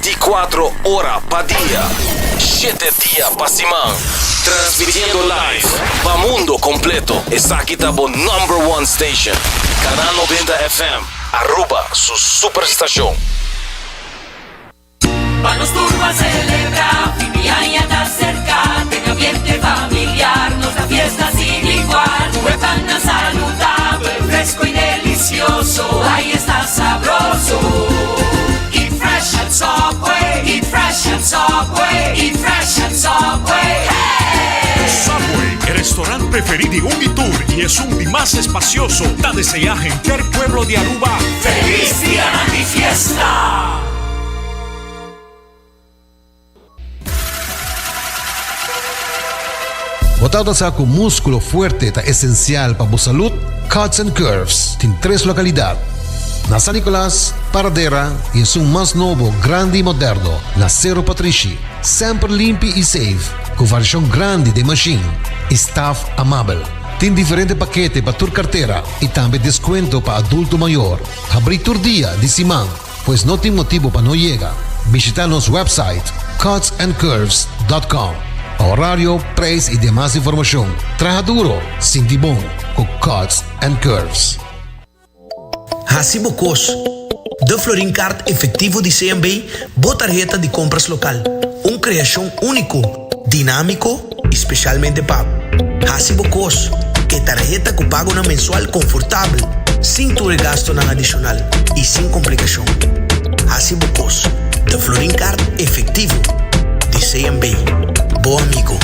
24 ora pa dia, shete dia pa siman. Transmitiendo live pa mundo completo. Esaki ta bo number one station. Canal 90 FM, Aruba su superstacion. Pa nos tur ban celebra, fin di aña ta cerca, den ambiente familiar nos da fiesta sin igual. Cu e pannan saludabel, fresco y delicioso, ay esta sabroso. Eat fresh at Subway, eat fresh at Subway, eat fresh at Subway, hey! Subway, e restaurant preferi di un di tur y esun di mas espacioso, ta desea henter pueblo di Aruba Feliz dianan di fiesta! Bo tabata sa ku múskulo fuerte ta esensial pa bo salud? Cuts and Curves tin tres lokalidat, na San Nicolas, Paradera i esun mas nobo, grandi i moderno, na Sero Patrishi. Semper limpi i safe, ku variashon grandi den mashin i staf amabel. Tin diferente pakete pa tur kartera i tambe deskuento pa adulto mayor. Habrí tur dia di siman. Pues no tin motibo pa no yega. Bishita nos website cutsandcurves.com pa horario, prijs y demas informacion. Traha duro, sinti bon cu Cuts and Curves. Hasi bo kos. De Florin Card Efectivo di CMB, bo tarheta di compras local. Un creacion unico, dinamico y specialmente pa bo. Hasi bo kos, e tarheta ku pagonan mensual konfortabel, sin tur e gastonan adishonal i sin komplikashon. Hasi bo kos, de Florin Card Efectivo di CMB. Bo amigo.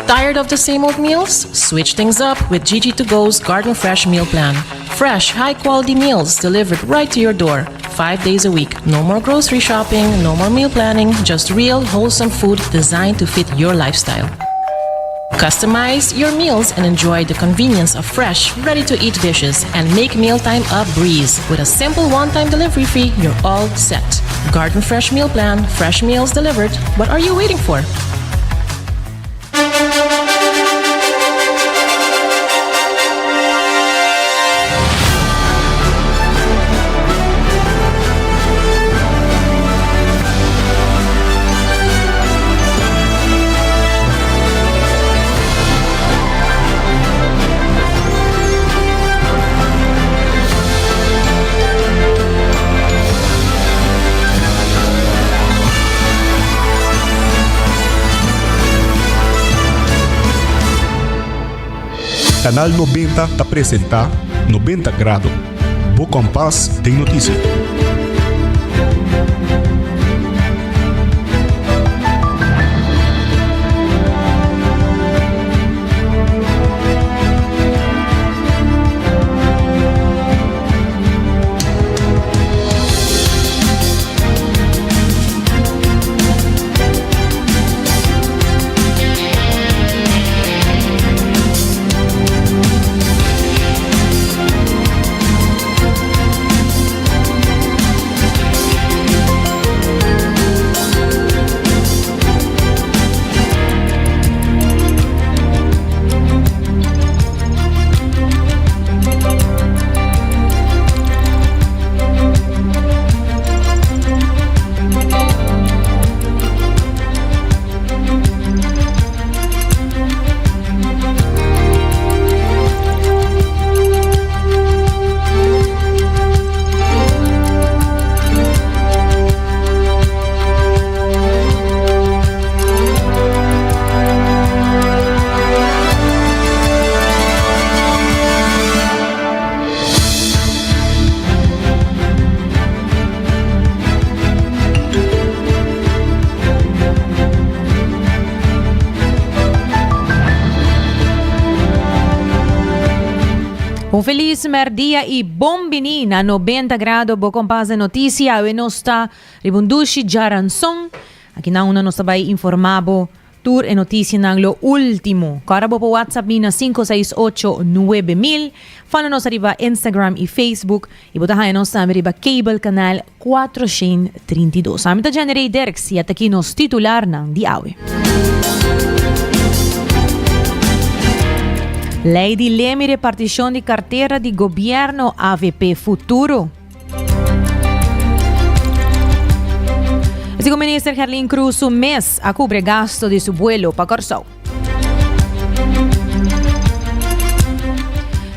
Tired of the same old meals? Switch things up with Gigi to Go's Garden Fresh Meal Plan. Fresh, high quality meals delivered right to your door, five days a week. No more grocery shopping, no more meal planning, just real, wholesome food designed to fit your lifestyle. Customize your meals and enjoy the convenience of fresh, ready to eat dishes and make mealtime a breeze. With a simple one time delivery fee, you're all set. Garden Fresh Meal Plan, fresh meals delivered. What are you waiting for? Canal 90 ta presenta 90 Grado, bo kompas den notisia. Un felis merdia y bon bini na 90 grado bo kompas de noticia. Awe nos ta riba un dushi djaranson. Aki nan unda nos ta bai informa bo tur e noticianan lo ultimo. Kora bo por WhatsApp mi na 568 9000. Follow nos ariba Instagram y Facebook. Y bo ta haya nos tambe riba cable canal 432. Ami ta Jenny Dirks y ata aki nos titularnan di awe. Ley di lem y reparticion di cartera di gobierno avp Futuro. Segun Minister Gerlin Cruz su mes a cubre gasto di su vuelo pa Corsou.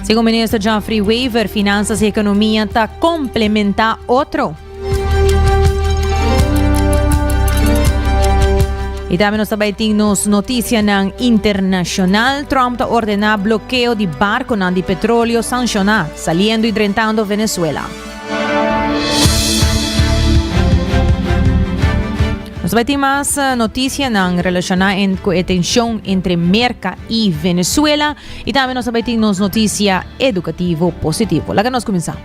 Segun Minister Geoffrey Wever, finanzas y economia ta complementa otro. Y tambe nos ta tin nos noticianan internacional. Trump ta ordena blokeo di barconan di petroleo sanciona saliendo y drentando Venezuela. Nos ta tin mas eh, noticianan relaciona en, cu e tension entre Merca y Venezuela. Y tambe nos ta tin nos noticia educativo positivo. Laga nos cuminsa.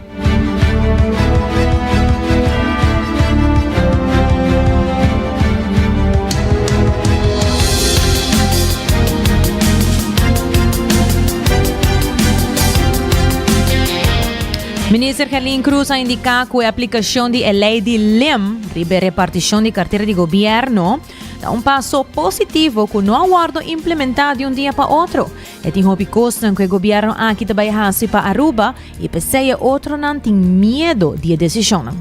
Minister Gerlin Cruz a indica cu e aplicacion di e ley di LEM riba e reparticion di cartera di gobierno ta un paso positivo cu no a wordo implementa di un dia pa otro. E tin hopi cosnan cu e gobierno aki ta bay haci pa Aruba y p'esey e otronan tin miedo di e decisionnan.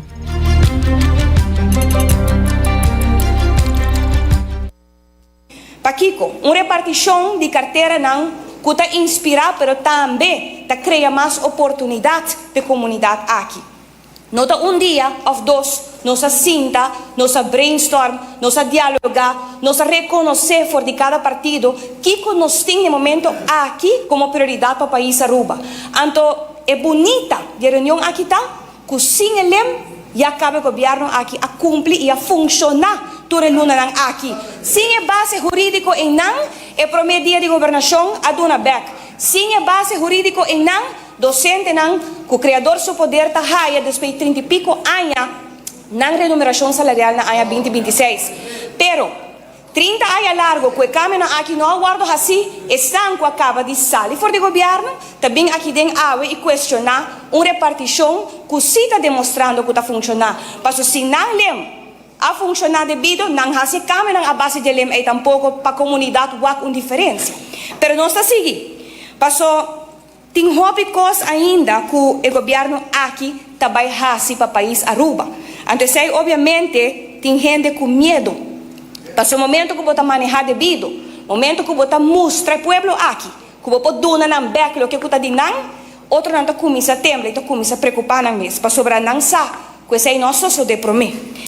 Pakiko? Un repartishon di karteranan ku ta inspirá pero tambe ta krea mas oportunidat p'e komunidat aki. No ta un dia òf dos nos a sinta, nos a brainstorm, nos a dialogá, nos a rekonosé for di kada partido kiko nos tin na e momento aki komo prioridat pa pais Aruba. Anto e bunita di e reunion aki ta ku sin e lem ya kaba e gobièrnu aki a kumpli i a funshoná tur e lunanan aki. Sin e base hurídiko einan e promé dia di gobernashon a duna bèk. Sin e base hurídiko einan Dosentenan ku Kreador su poder ta haya despues di trinta i piko aña nan renumerashon salarial na aña binti 26. Pero, 30 aña largo ku e kambionan aki no a wòrdu hasí, esnan ku a kaba di sali for di gobièrnu ta bin aki den awe i kuestioná un repartishon ku sí ta demostrando ku ta funshoná. Paso si nan lem a funshoná debido, nan hasi e kambionan a base di e lem ei tampoko pa komunidat wak un diferensia. Pero nos ta sigui. Paso. Tin hopi kos ainda ku e gobièrnu aki ta bai hasi pa pais Aruba. Anto esei obviamente tin hende ku miedu. Pasobra momento ku bo ta manehá debido, momento ku bo ta mustra e pueblo aki ku bo por duna nan bèk loke ku ta di nan, otronan ta kuminsá tembla i ta kuminsá preokupá nan mes pasobra nan sa ku esei no a sosodé promé.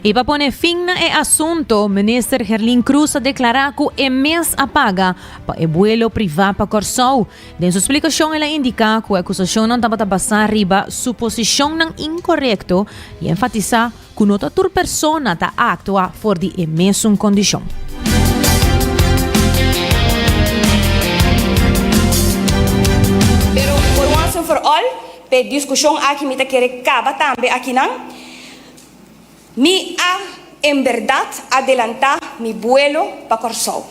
Y pa pone fin na e asunto, Minister Gerlin Cruz a declara cu e mes a paga pa e vuelo priva pa Corsou. Den su splicacion el a indica cu e acusacionnan tabata basa riba suposicionnan incorecto y enfatisa Ku no ta tur persona ta aktua for di e mesun kondishon. Pero for once and for all, p'e diskushon aki mi ta kere kaba tambe akinan. Mi a en bèrdat adelantá mi buelo pa Kòrsou.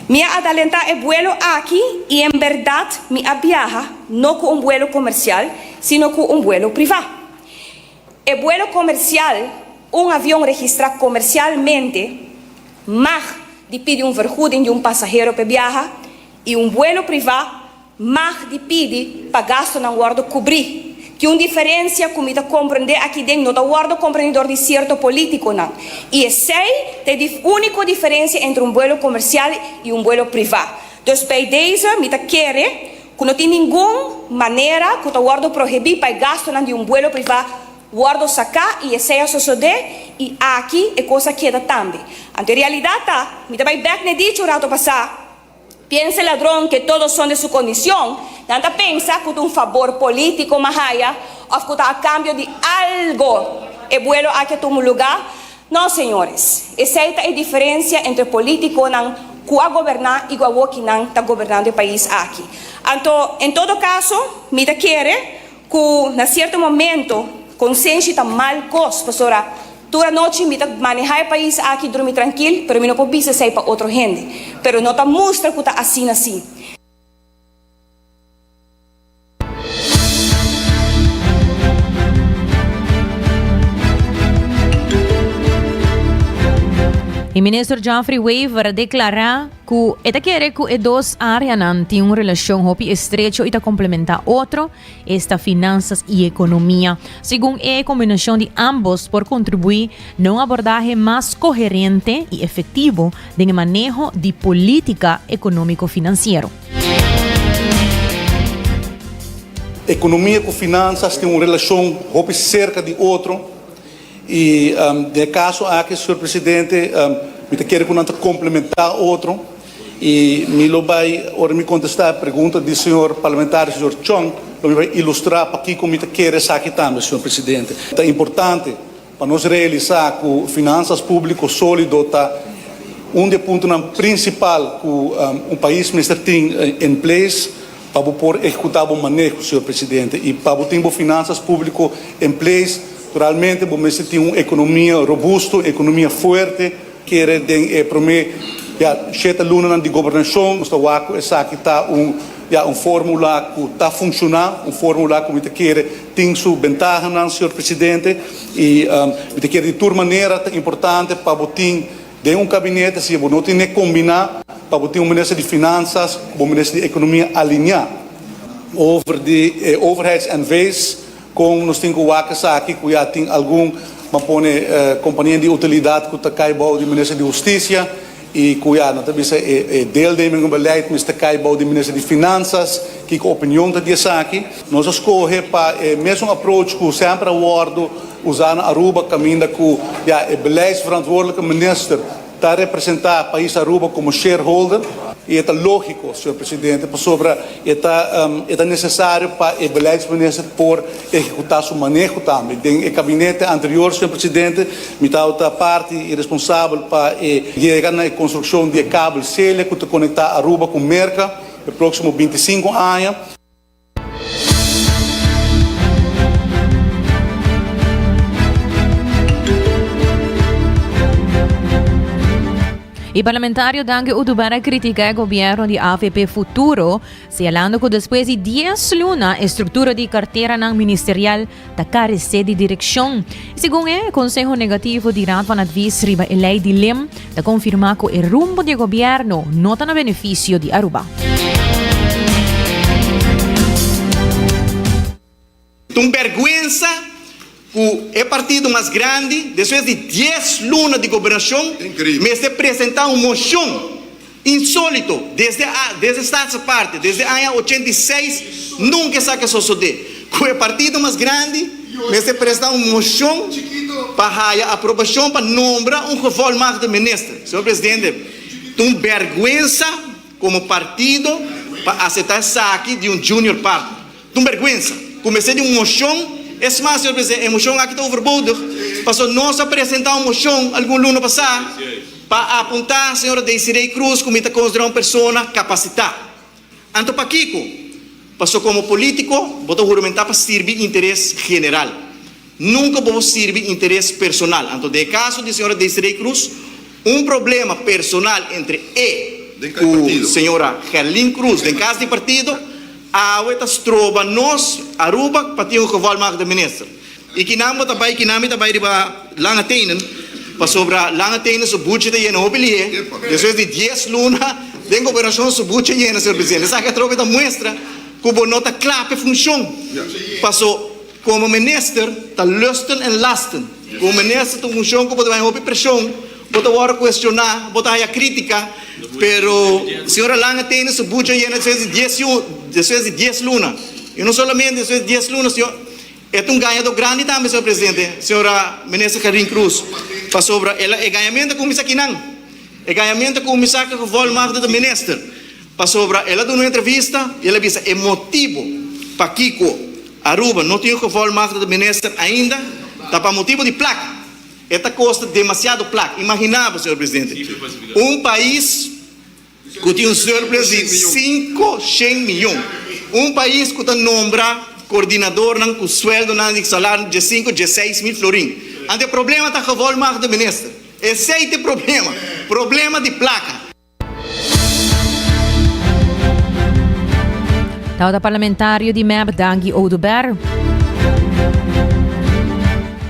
Mi a adalentá e buelo aki i en bèrdat mi a biaha no ku un buelo komersial, sino ku un buelo privá. E buelo komersial, un avion registrá komersialmente mag di pidi un vergoeding di un pasahero p'e biaha i un buelo privá mag di pidi pa gastunan wòrdu kubrí. Tin un diferensia ku mi ta komprendé aki den no ta wòrdu komprendí dor di sierto polítikonan i esei ta e úniko diferensia entre un buelo komersial i un buelo privá. Dus bij deze mi ta kere Ku no tin ningun manera ku ta wòrdu prohibí pa e gastunan di un buelo privá wòrdu saká i esei a sosodé i aki e kos a keda tambe. Anto e realidat ta, mi ta bai bèk na e dicho un rato pasá, Piensa el ladrón que todos son de su condición, nan ta pensa ku ta un fabor polítiko m'a haya òf ku ta a kambio di algo e buelo aki a tuma lugá. No, señores, esei ta e diferencia entre politiconan cu a goberna y cu awoki nan ta gobernando e pais aki. Anto, en todo caso, mi ta kere cu na cierto momento consenshi ta mal cos, pasobra tur anochi mi ta maneha e pais aki drumi trankil, pero mi no por bisa esei pa otro hende. Pero no ta mustra cu ta asina si. E minister Geoffrey Wever a declara cu e ta kere cu e dos areanan tin un relacion hopi estrecho y ta complementa otro, esta finanzas y economia. Segun e, e combinacion di ambos por contribui na un abordahe mas coherente y efectivo den e maneho di politica economico-financiero. Economia cu finanzas tin un relacion hopi cerca di otro. Y den e caso aki, señor presidente, mi ta kere cu nan ta complementa otro y mi lo bay, ora mi contesta e pregunta di señor parlamentario, señor Chong, lo mi bay ilustra pakico mi ta kere esaki tambe, señor presidente. Ta importante pa nos realisa cu finanzas publico solido ta un di e puntonan principal cu un pais mester tin in place Pa bo por ehecuta bo maneho, señor presidente, y pa bo tin bo finanzas publico en place, naturalmente bo mester tin un economia robusto, un economia fuerte. Kere den e prome, ya, shete lunanan di gobernacion, nos ta wak cu esaki ta un, ya, un formula cu ta funciona, un formula cu mi ta kere tin su bentahanan, señor presidente, y mi ta kere di tur manera ta importante pa bo tin Den un kabinete si bo no tin e kombiná pa bo tin un minister di Finansas ku bo minister di Ekonomia alineá over di e overheids-NV's kon nos tin ku wak esaki ku ya tin algun ban pone kompania di utilidat ku ta kai bou di minister di Hustisia i ku ya nan ta bisa e deelnemingenbeleid mester kai bou di minister di Finansas kiko opinion ta di esaki. Nos a skohe pa e mesun approach ku semper a wòrdu usá na Aruba kaminda ku ya e beleidsverantwoordelijke minister ta representá pais Aruba komo shareholder i e ta lógiko, señor presidente, pasobra e ta e ta nesesario pa e beleidsminister por ehekutá su maneho tambe. Den e kabinete anterior, señor presidente, mi tabata parti i responsabel pa e yega na e konstrukshon di e kabel Celia ku ta konektá Aruba ku Merka e próksimo 25 aña. E parlamentario Dangui Oduber a critica e gobierno di avp Futuro, señalando cu despues di dies luna e structura di carteranan ministerial ta carece di direccion. Segun e, e conseho negativo di Raad van Advies riba e ley di lem ta confirma cu e rumbo di e gobierno no ta na beneficio di Aruba. Ta un bèrgwensa ku e partido mas grandi, despues di dies luna di gobernashon, mester presentá un moshon insólito desde desde Staatse Parte, desde aña 86 nunka esaki a sosodé, ku e partido mas grandi mester presentá un moshon pa haya aprobashon pa nombra un gevolmagde minister. Señor Presidente, ta un bèrgwensa komo partido pa aseptá esaki di un junior partner. Ta un bèrgwensa ku mester di un moshon. Es mas, señor presidente, e moshon aki ta overbodig, pasobra nos a presentá un moshon algun luna pasá pa apuntá señora Desiree Croes ku mi ta konsiderá un persona kapasitá. Anto pakiko? Pasobra komo polítiko bo ta huramentá pa sirbi interes general. Nunka bo por sirbi interes personal. Anto den e kaso di señora Desiree Croes, un problema personal entre e ku señora Gerlin Croes den kas di partido, awe ta stroba nos Aruba pa tin un gevolmagde minister. I kinan bo ta bai, kinan mi ta bai riba Lange Tenen, pasobra Lange Tenen su buchi ta yena hopi lihe, despues di dies luna den gobernashon su buchi a yena, señor presidente. Esaki atrobe ta muestra ku bo no ta kla pa e funshon, paso. Komo minister ta lusten en lasten. Komo minister ta un funshon ku bo ta haña hopi preshon, bo ta wòrdu kuestioná, bo ta haña krítika, pero señora Lange tene su bucha yena despues di dies despues di dies luna. I no solamente despues di dies luna, señor, e ta un gañadó grandi tambe, señor presidente, señora minister Karin Croes, pasobra el a e gañamentu a kuminsá akinan. E gañamentu a kuminsá ku gevolmagde de minister, pasobra el a duna un entrevista i el a bisa e motibu pakiko Aruba no tin un gevolmagde de minister ainda ta pa motibo di plaka. E ta kosta demasiado plaka. Imagina bo, señor presidente, un pais ku tin un surplus di sinku shen miyon, un pais ku ta nombra koordinadornan ku sueldonan di salario di sinku, dieseis mil florin. Anto e problema ta gevolmagde minister. Esei ta e problema, problema di plaka. Tabata parlamentario di mep Dangui Oduber.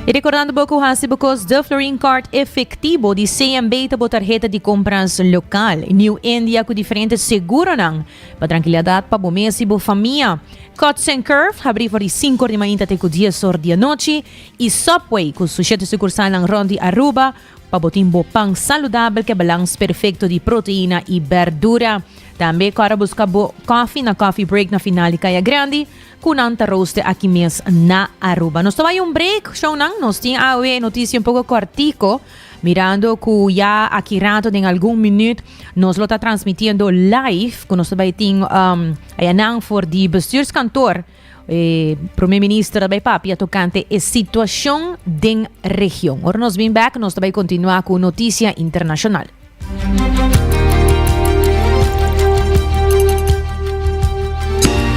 I rekordando bo ku hasi bo kos De Florin Card efektivo di CMB ta bo tarheta di kompras lokal. New India ku diferente seguronan pa trankilidat pa bo mes i bo famia. Cuts and Curve habrí for di sinku or di mainta te ku dies or di anochi i Subway ku su shete sukursalnan rònt di Aruba pa bo tin bo pan saludabel ku e balans perfekto di proteina i bèrdura. Tambe kòrda buska bo kòfi na Coffee Break na final di Kaya Grandi. Cu nan ta rooster aki mes na Aruba. Nos ta bay un break, shownan. Nos tin awe noticia un poco cortico, mirando cu ya aki rato den algun minuut nos lo ta transmitiendo live, cu nos ta bay tin um, ayanan for di bestuurskantoor. Eh, Prome Minister ta bay papia tocante e situacion den region. Ora nos bin back, nos ta bay continua cu noticia internacional.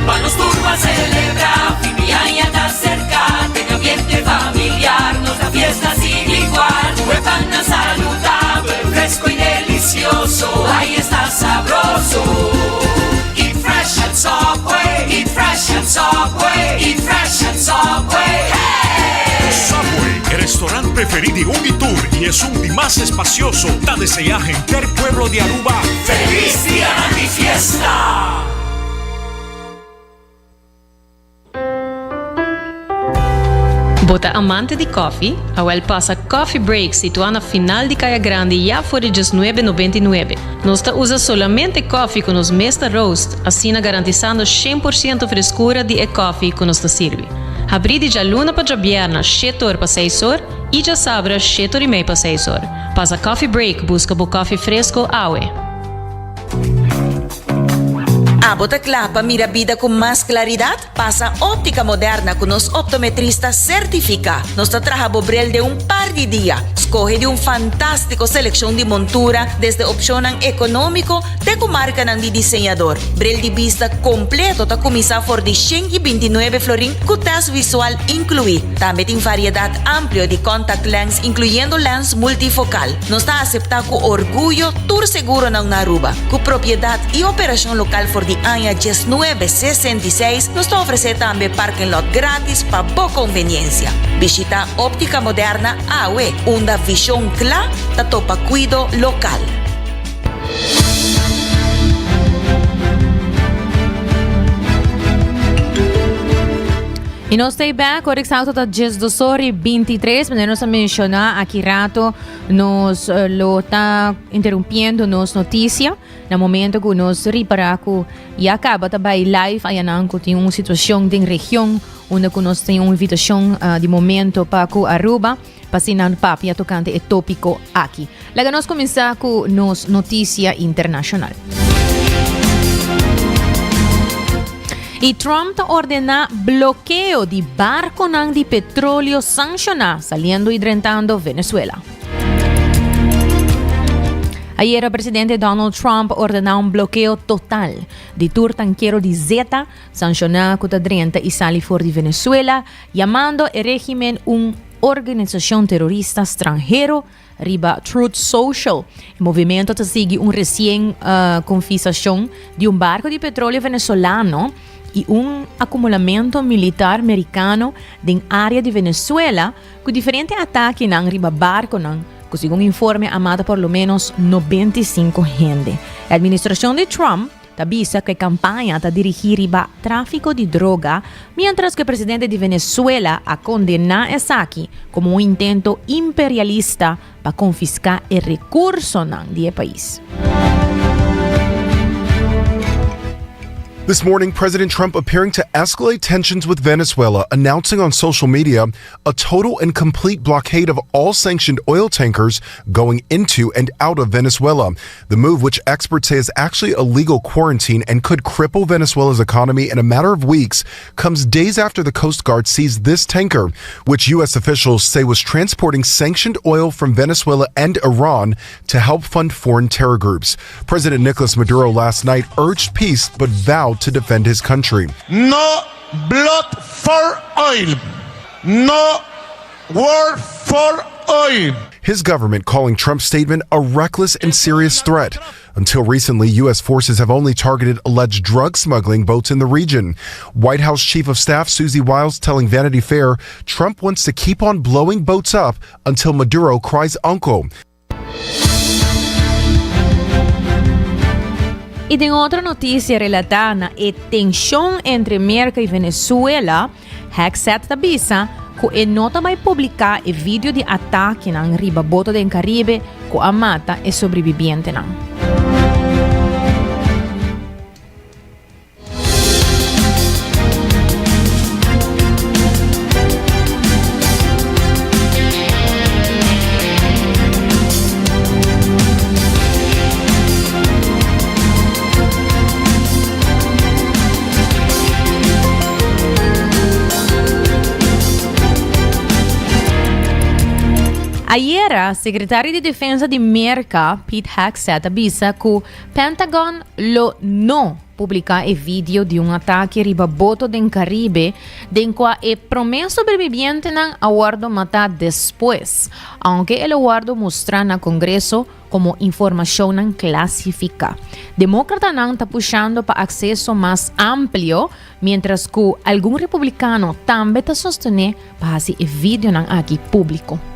Pa nos tur pa celebra, fin di aña ta cerca, den ambiente familiar nos da fiesta sin igual. Cu e pannan saludabel, fresco y delicioso, ay esta sabroso. Eat fresh at Subway, eat fresh at Subway, eat fresh at Subway, hey! Subway, e restaurant preferí di un i tur i esun di mas espacioso, ta deseá henter pueblo di Aruba Feliz dianan di fiesta! Bo ta amante di koffie? Awel pasa Coffee Break situá na final di Kaya Grandi ya for di diesnuebe nobenta i nuebe. Nos ta usa solamente koffie ku nos mes ta roast, asina garantisando shen por siento freskura di e koffie ku nos ta sirbi. Habrí di djaluna pa djabièrna shete or pa seis or i djasabra shete or i mei pa seis or. Pasa Coffee Break buska bo koffie fresko awe. Abo ta kla pa mira bida ku mas klaridat? Pasa Óptica Moderna ku nos optometrista sertifiká. Nos ta traha bo bril den un par di dia. Skohe di un fantástiko selekshon di montura, desde opshonnan ekonómiko te ku markanan di diseñador. Bril di bista kompleto ta kuminsá for di 129 florin ku tèst visual inkluí. Tambe tin variedat amplio di contact lens inkluyendo lens multifokal. Nos ta aseptá ku orguyo tur seguronan na Aruba. Ku propiedat i operashon lokal for di aña diesnuebe 66, nos ta ofresé tambe parking lot grátis pa bo konveniensia. Bishitá Óptica Moderna awe, unda vishon kla ta topa kuido lokal. I nos ta back, ora exacto ta 12 ora y 23, manera nos a menciona aki rato, nos eh, lo ta interrumpiendo nos noticia na momento ku nos ripara ku ya caba ta bai live ayanan ku tin un situacion den region unda ku nos tin un invitacion eh, di momento pa ku Aruba pa asina papia tocante e tópico aki. Laga nos kuminsá ku nos noticia internacional. I Trump ta ordená blokeo di barconan di petróleo sancioná saliendo y drentando Venezuela. Ayera presidente Donald Trump ordená un blokeo total di tur tankero di zeta sancioná ku ta drenta y sali for di Venezuela, yamando e régimen un organisacion terorista stranhero Riba Truth Social, e movimento ta sigui un resien konfisashon di un barko di petroleo venezolano i un akumulamento militar merikano den área di Venezuela ku diferente atakenan riba barkonan ku segun informe a mata por lo ménos 95 hende. E administrashon di Trump Ta bisa ku e kampaña ta dirigí riba tráfiko di droga, miéntras ku e presidente di Venezuela a kondená esaki komo un intento imperialista pa konfiská e rekursonan di e pais. This morning, President Trump appearing to escalate tensions with Venezuela, announcing on social media a total and complete blockade of all sanctioned oil tankers going into and out of Venezuela. The move, which experts say is actually a legal quarantine and could cripple Venezuela's economy in a matter of weeks, comes days after the Coast Guard seized this tanker, which U.S. officials say was transporting sanctioned oil from Venezuela and Iran to help fund foreign terror groups. President Nicolas Maduro last night urged peace but vowed to defend his country. No blood for oil. No war for oil. His government calling Trump's statement a reckless and serious threat. Until recently, U.S. forces have only targeted alleged drug smuggling boats in the region. White House Chief of Staff Susie Wiles telling Vanity Fair Trump wants to keep on blowing boats up until Maduro cries uncle. I den otro notisia relatá na e tenshon entre Merka i Venezuela, Hegseth ta bisa ku e no ta bai publiká e video di atakenan riba boto den Karibe ku a mata e sobrebibientenan. Ayera, Sekretario di Defensa di Merka, Pete Hegseth, a bisa ku Pentagon lo no publiká e video di un atake riba boto den Karibe den kua e promé sobrebibientenan a wòrdu matá despues, aunke el a wòrdu mustrá na Kongreso komo informashonnan klasifiká. Demókratanan ta pushando pa akseso mas amplio, miéntras ku algun republikano tambe ta sostené pa hasi e videonan aki públiko.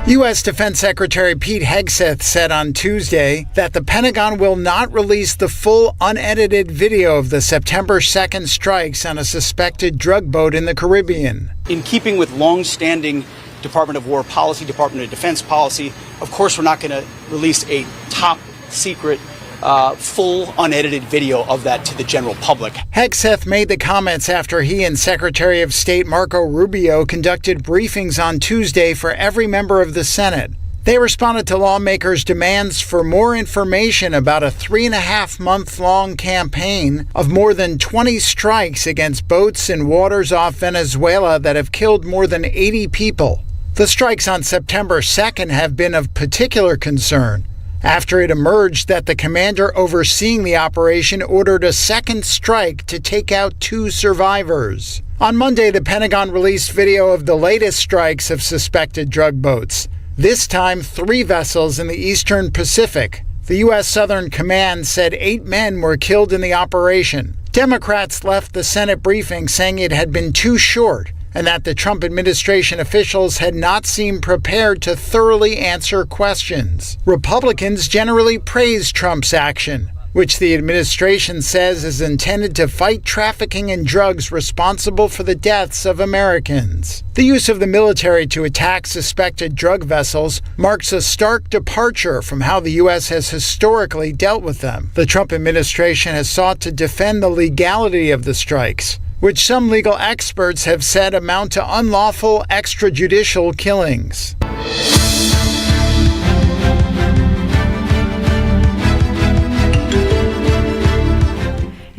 U.S. Defense Secretary Pete Hegseth said on Tuesday that the Pentagon will not release the full unedited video of the September 2nd strikes on a suspected drug boat in the Caribbean. In keeping with long-standing Department of War policy, Department of Defense policy, of course we're not going to release a top secret uh, full unedited video of that to the general public. Hegseth made the comments after he and Secretary of State Marco Rubio conducted briefings on Tuesday for every member of the Senate. They responded to lawmakers' demands for more information about a three and a half month long campaign of more than 20 strikes against boats in waters off Venezuela that have killed more than 80 people. The strikes on September 2nd have been of particular concern after it emerged that the commander overseeing the operation ordered a second strike to take out two survivors. On Monday, the Pentagon released video of the latest strikes of suspected drug boats. This time, three vessels in the eastern Pacific. The U.S. Southern Command said eight men were killed in the operation. Democrats left the Senate briefing saying it had been too short and that the Trump administration officials had not seemed prepared to thoroughly answer questions. Republicans generally praised Trump's action, which the administration says is intended to fight trafficking in drugs responsible for the deaths of Americans. The use of the military to attack suspected drug vessels marks a stark departure from how the U.S. has historically dealt with them. The Trump administration has sought to defend the legality of the strikes which some legal experts have said amount to unlawful extrajudicial killings.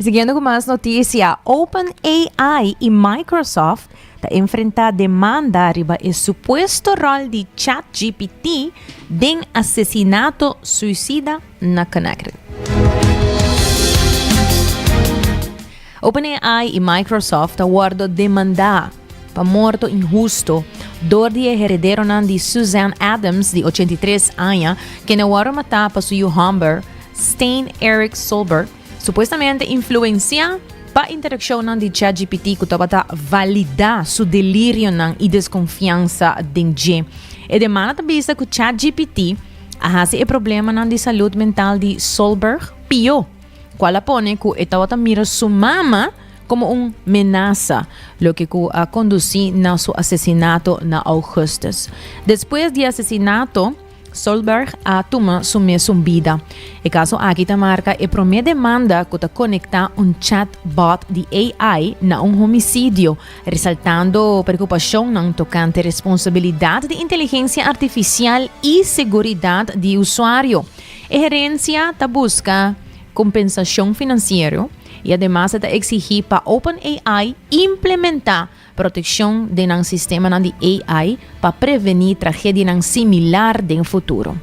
Siguiendo ku mas notisia, OpenAI i Microsoft ta enfrentá demanda riba e supuesto ròl di ChatGPT den asesinato suisida na Connecticut. OpenAI i Microsoft a wòrdu demandá pa morto inhusto dor di e herederonan di Suzanne Adams, di 83 aña, kende a wòrdu matá pa su yu hòmber, Stein Erik Solberg, supuestamente influensiá pa interakshonnan di ChatGPT ku tabata validá su delirionan i deskonfiansa den dje. E demanda ta bisa ku ChatGPT a hasi e problemanan di salud mental di Solberg pió. Cual a pone cu e tawata mira su mama como un menasa, loke cu a conduci na su asesinato na augustus. Despues di e asesinato, Solberg a tuma su mesun bida. E caso aki ta marca e prome demanda cu ta conecta un chatbot di AI na un homicidio, resaltando preocupacionnan tocante responsabilidad di inteligencia artificial y seguridad di usuario. E herencia ta busca compensacion financiero y ademas e ta exigi pa OpenAI implementa proteccion den nan sistemanan di AI pa preveni tragedianan similar den futuro.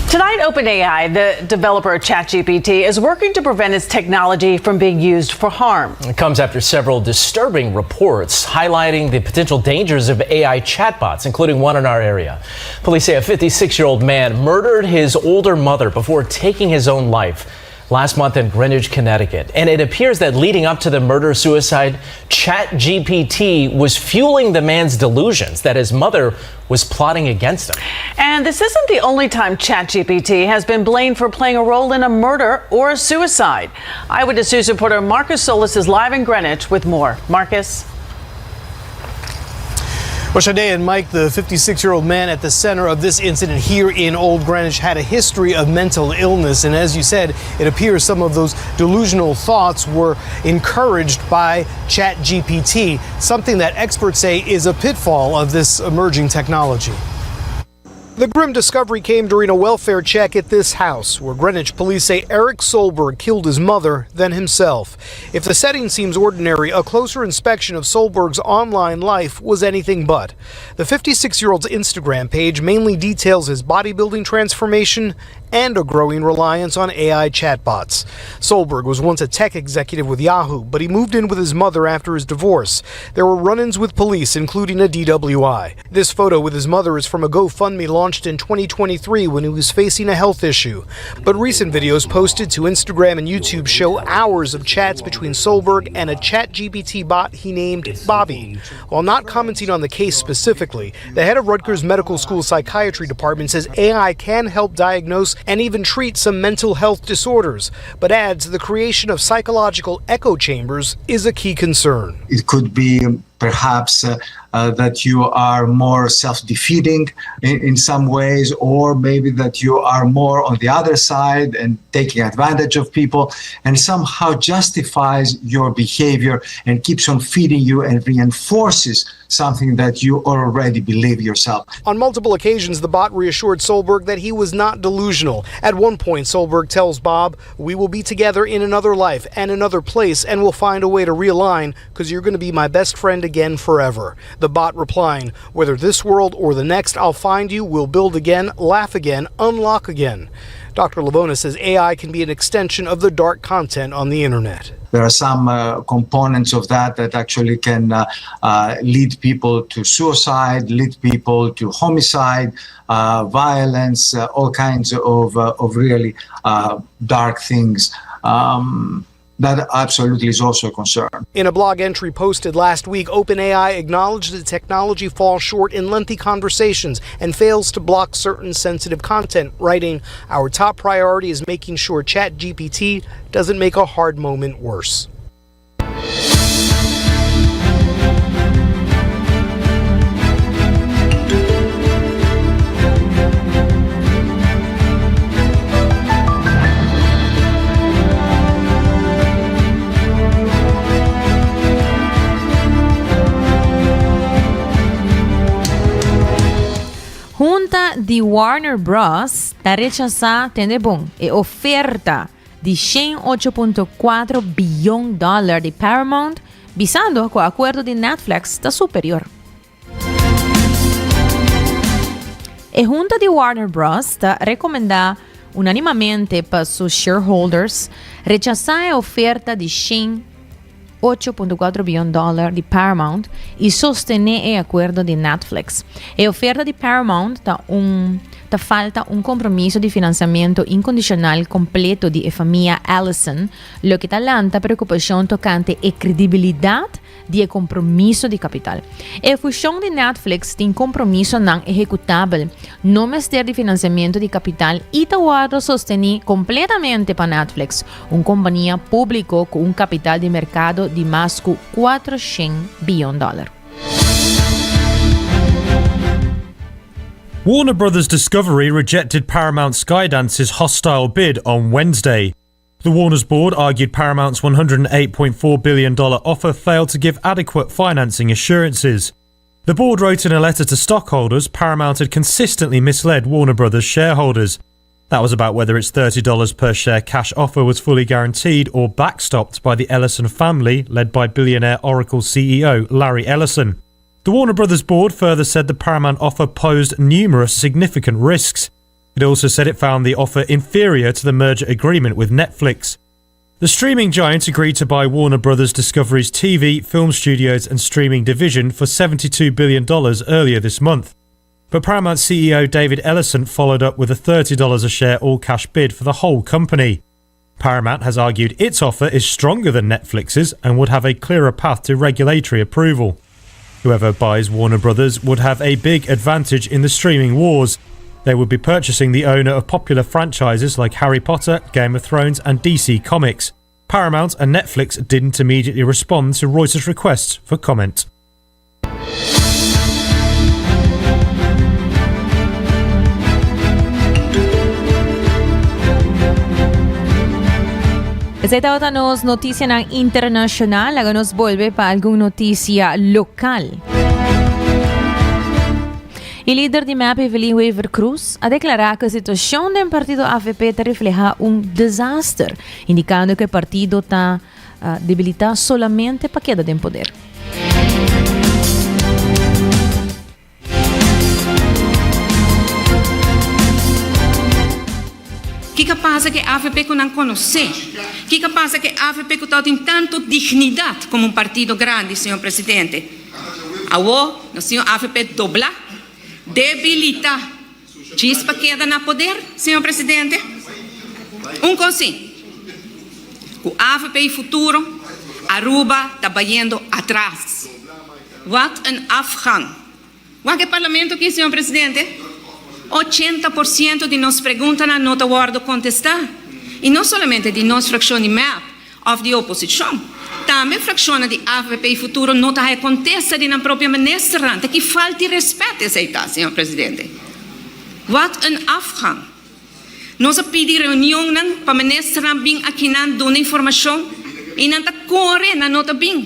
Tonight, OpenAI, the developer of ChatGPT, is working to prevent its technology from being used for harm. It comes after several disturbing reports highlighting the potential dangers of AI chatbots, including one in our area. Police say a 56 year old man murdered his older mother before taking his own life last month in Greenwich, Connecticut. And it appears that leading up to the murder suicide, ChatGPT was fueling the man's delusions that his mother was plotting against him. And this isn't the only time ChatGPT has been blamed for playing a role in a murder or a suicide. Eyewitness News reporter Marcus Solis is live in Greenwich with more. Marcus? Well, Sade and Mike, the 56 year old man at the center of this incident here in Old Greenwich, had a history of mental illness. And as you said, it appears some of those delusional thoughts were encouraged by ChatGPT, something that experts say is a pitfall of this emerging technology. The grim discovery came during a welfare check at this house, where Greenwich police say Eric Solberg killed his mother, then himself. If the setting seems ordinary, a closer inspection of Solberg's online life was anything but. The 56 year old's Instagram page mainly details his bodybuilding transformation and a growing reliance on AI chatbots. Solberg was once a tech executive with Yahoo, but he moved in with his mother after his divorce. There were run ins with police, including a DWI. This photo with his mother is from a GoFundMe launched in 2023 when he was facing a health issue. But recent videos posted to Instagram and YouTube show hours of chats between Solberg and a ChatGPT bot he named Bobby. While not commenting on the case specifically, the head of Rutgers Medical School Psychiatry Department says AI can help diagnose and even treat some mental health disorders, but adds the creation of psychological echo chambers is a key concern. It could be perhaps uh, uh, that you are more self-defeating in, in some ways, or maybe that you are more on the other side and taking advantage of people, and somehow justifies your behavior and keeps on feeding you and reinforces something that you already believe yourself. On multiple occasions, the bot reassured Solberg that he was not delusional. At one point, Solberg tells Bob, We will be together in another life and another place, and we'll find a way to realign because you're going to be my best friend again forever. The bot replying, Whether this world or the next, I'll find you, we'll build again, laugh again, unlock again. Dr. Lavona says AI can be an extension of the dark content on the internet. There are some uh, components of that that actually can uh, uh, lead people to suicide, lead people to homicide, uh, violence, uh, all kinds of, uh, of really dark things. Um, that absolutely is also a concern. In a blog entry posted last week, OpenAI acknowledged that technology falls short in lengthy conversations and fails to block certain sensitive content, writing, Our top priority is making sure ChatGPT doesn't make a hard moment worse. Hunta di Warner Bros. Ta rechasá, tende bon, e oferta di 108.4 biyon dòler di Paramount, bisando ku akuerdo di Netflix ta superior. E hunta di Warner Bros. Ta rekomendá unánimamente pa su shareholders rechasá e oferta di 108.4 biyon dòler di Paramount i sostené e akuerdo di Netflix. E oferta di Paramount ta un ta falta un kompromiso di finansiamentu inkondishonal kompleto di e famia Ellison, loke ta lanta preokupashon tokante e kredibilidat di e kompromiso di kapital. E fushon di Netflix tin kompromisonan ehekutabel, no mester di finansiamentu di kapital i ta wòrdu sostení kompletamente pa Netflix, un kompania públiko ku un kapital di merkado di mas ku 400 biyon dòler. Warner Brothers Discovery rejected Paramount Skydance's hostile bid on Wednesday. The Warner's board argued Paramount's $108.4 billion offer failed to give adequate financing assurances. The board wrote in a letter to stockholders Paramount had consistently misled Warner Brothers shareholders. That was about whether its $30 per share cash offer was fully guaranteed or backstopped by the Ellison family, led by billionaire Oracle CEO Larry Ellison. The Warner Brothers board further said the Paramount offer posed numerous significant risks. It also said it found the offer inferior to the merger agreement with Netflix. The streaming giant agreed to buy Warner Brothers Discovery's TV, film studios, and streaming division for $72 billion earlier this month. But Paramount CEO David Ellison followed up with a $30 a share all cash bid for the whole company. Paramount has argued its offer is stronger than Netflix's and would have a clearer path to regulatory approval. Whoever buys Warner Brothers would have a big advantage in the streaming wars. They would be purchasing the owner of popular franchises like Harry Potter, Game of Thrones, and DC Comics. Paramount and Netflix didn't immediately respond to Reuters' requests for comment. Esei tabata nos noticianan internacional. Laga nos bolbe pa algun noticia local. E lider di mep Evelyn Wever-Croes a declara cu e situacion den partido avp ta refleha un desaster, indicando cu e partido ta debilita solamente pa keda den poder. Kiko a pasa ku e avp ku nan konosé? Kiko a pasa ku e avp ku tabatin tantu dignidat komo un partido grandi, señor presidente? Awor nos tin un avp doblá, debilitá, djis pa keda na poder, señor presidente? Un kos sí, ku avp i futuro, Aruba ta bayendo atras. Wat een afgang! Wak e parlamento aki, señor presidente. 80% di nos preguntanan no ta wordo contesta. Y no solamente di nos fraccion di mep of di oposicion. Tambe fraccionnan di avp y Futuro no ta haya contesta di nan propio ministernan. Ta ki falta di respet esey ta, señor presidente. Wat een afgang! Nos a pidi reunionnan pa ministernan bin akinan duna informacion y nan ta core, nan no ta bin.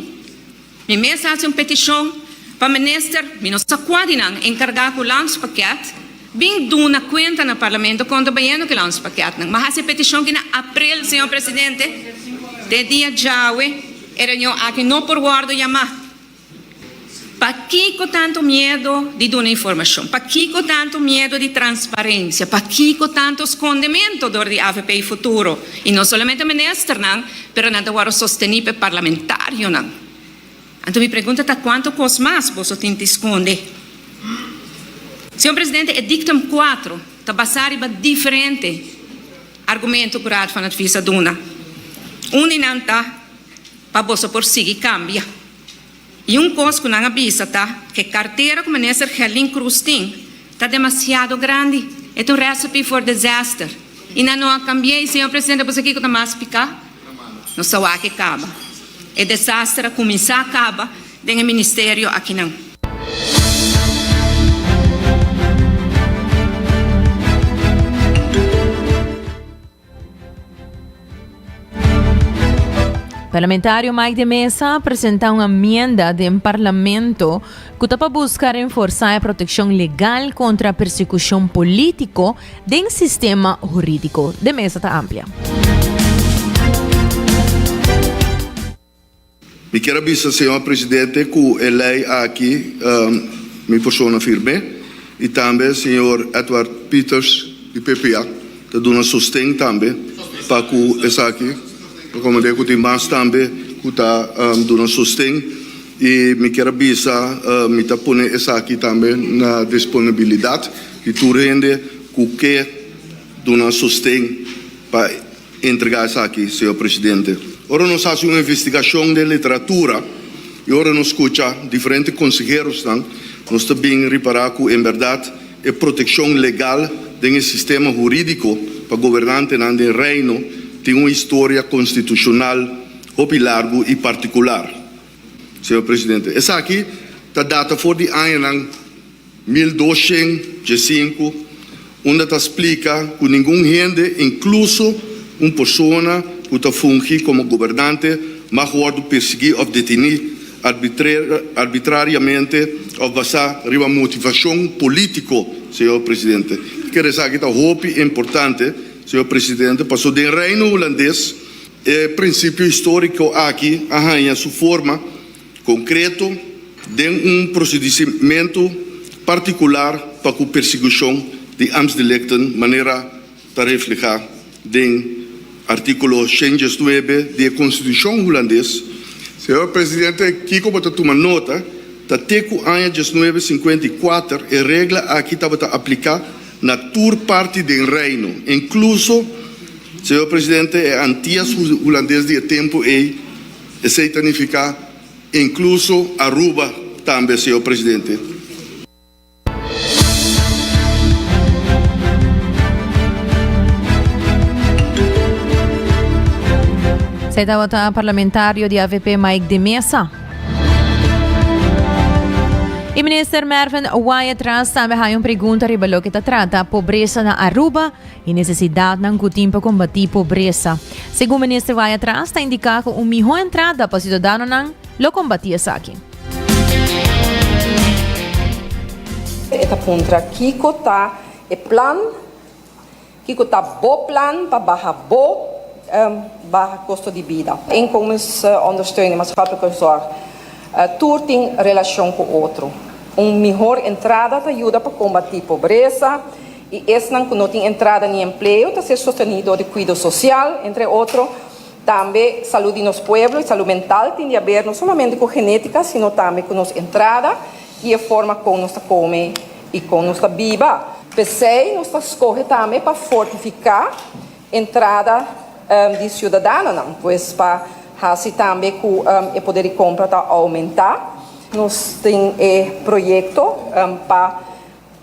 Mi mes a hasi un petishon pa minister, mi no sa kua di nan, enkargá ku landspakket, bin duna kuenta na parlamento kon ta bayendo ku e landspakketnan. Mi a hasi e petishon aki na aprel, señor presidente. Te dia djawe e reunion aki no por wòrdu yamá. Pakiko tantu miedu di duna informashon? Pakiko tantu miedu di transparensia? Pakiko tantu skondementu dor di avp i Futuro? I no solamente ministernan, pero nan ta wòrdu sostení pa e parlamentarionan. Anto mi pregunta ta kuantu kos mas boso tin ti skonde? Señor Presidente, e dictum kuatro ta basá riba diferente argumento ku Raad van Advies a duna. Un di nan ta pa boso por sigui kambia. I un kos ku nan a bisa ta ku e kartera ku Minister Gerlin Croes tin ta demasiado grandi. E ta un recipe for disaster. I nan no a kambi'é. I señor Presidente, bo sa kiko ta mas piká? Nos ta wak e kaba. E desaster a kuminsá kaba den e ministerio akinan. Parlamentario Mike de Meza a presenta un amienda den Parlamento cu ta pa busca renforsa e proteccion legal contra persecucion politico den sistema huridico. De Meza ta amplia. Mi kier a bisa señor Presidente cu e ley aki mi persona firme y tambe señor Edward Pieters di PPA ta duna sosten tambe pa cu esaki. Mi comprende cu tin mas tambe cu ta duna sosten y mi kier a bisa mi ta pone esaki tambe na disponibilidad di tur hende cu ke duna sosten pa Entregá esaki, señor presidente. Ora nos hasi un investigashon den literatura i ora nos skucha diferente konseherosnan, nos ta bin ripará ku en bèrdat e protekshon legal den e sistema hurídiko pa gobernantenan den Reino tin un historia konstitushonal hopi largu i partikular. Señor presidente, esaki ta data for di añanan 1215, unda ta splika ku ningun hende, inkluso un persona ku ta fungi komo gobernante, mag wòrdu persiguí òf detení arbitrariamente òf basá riba motivashon polítiko, señor presidente. Kere esaki ta hopi importante, señor presidente, pasobra den Reino Hulandes e prinsipio históriko aki a haña su forma Konkreto, den un prosedisimentu partikular pa ku persigushon di ambtsdelicten manera ta reflehá den artíkulo 119 di e Konstitushon Hulandes. Señor Presidente, kiko bo ta tuma nota ta te ku aña 1954 e regla aki tabata apliká na tur parti den Reino, inkluso, señor Presidente, e Antias Hulandes di e tempu ei, esei ta nifiká inkluso Aruba tambe, señor Presidente. Esei tabata parlamentario di avp Mike de Meza. E minister Mervin Wyatt-Ras tambe haña un pregunta riba loke ta trata pobresa na Aruba y necesidadnan cu tin pa combati pobresa. Segun minister Wyatt-Ras ta indica cu un miho entrada pa ciudadanonan lo combati esaki. E ta puntra kiko ta e plan, kiko ta bo plan pa baha bo baha kosto di bida. Inkomensondersteuning, maatschappelijke zorg, tur tin relashon ku otro. Un mihor entrada ta yuda pa kombatí pobresa i esnan ku no tin entrada ni empleo ta ser sostení dor di kuido sosial, entre otro. Tambe salud di nos pueblo y salud mental tin di haber no solamente cu genetica sino tambe cu nos entrada y e forma con nos ta come y con nos ta biba. P'esey nos ta scoge tambe pa fortifica entrada di ciudadanonan, pues pa haci tambe cu e poder di compra ta aumenta. Nos tin e proyecto pa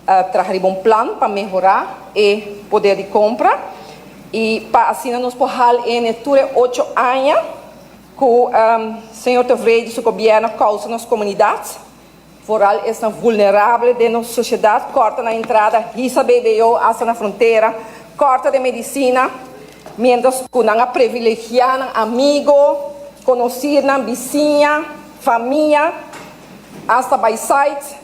Traha riba un plan pa mehorá e poder di kompra i pa asina nos por hal ene tur e ocho aña ku señor Tevreden su gobièrnu a kousa nos komunidat, foral esnan vulnerable den nos sosiedat, kòrta nan entrada, hisa BBO asta na frontera, kòrta den medisina, miéntras ku nan a privilegiá nan amigo, konosirnan, bisiña, famia, asta bai site.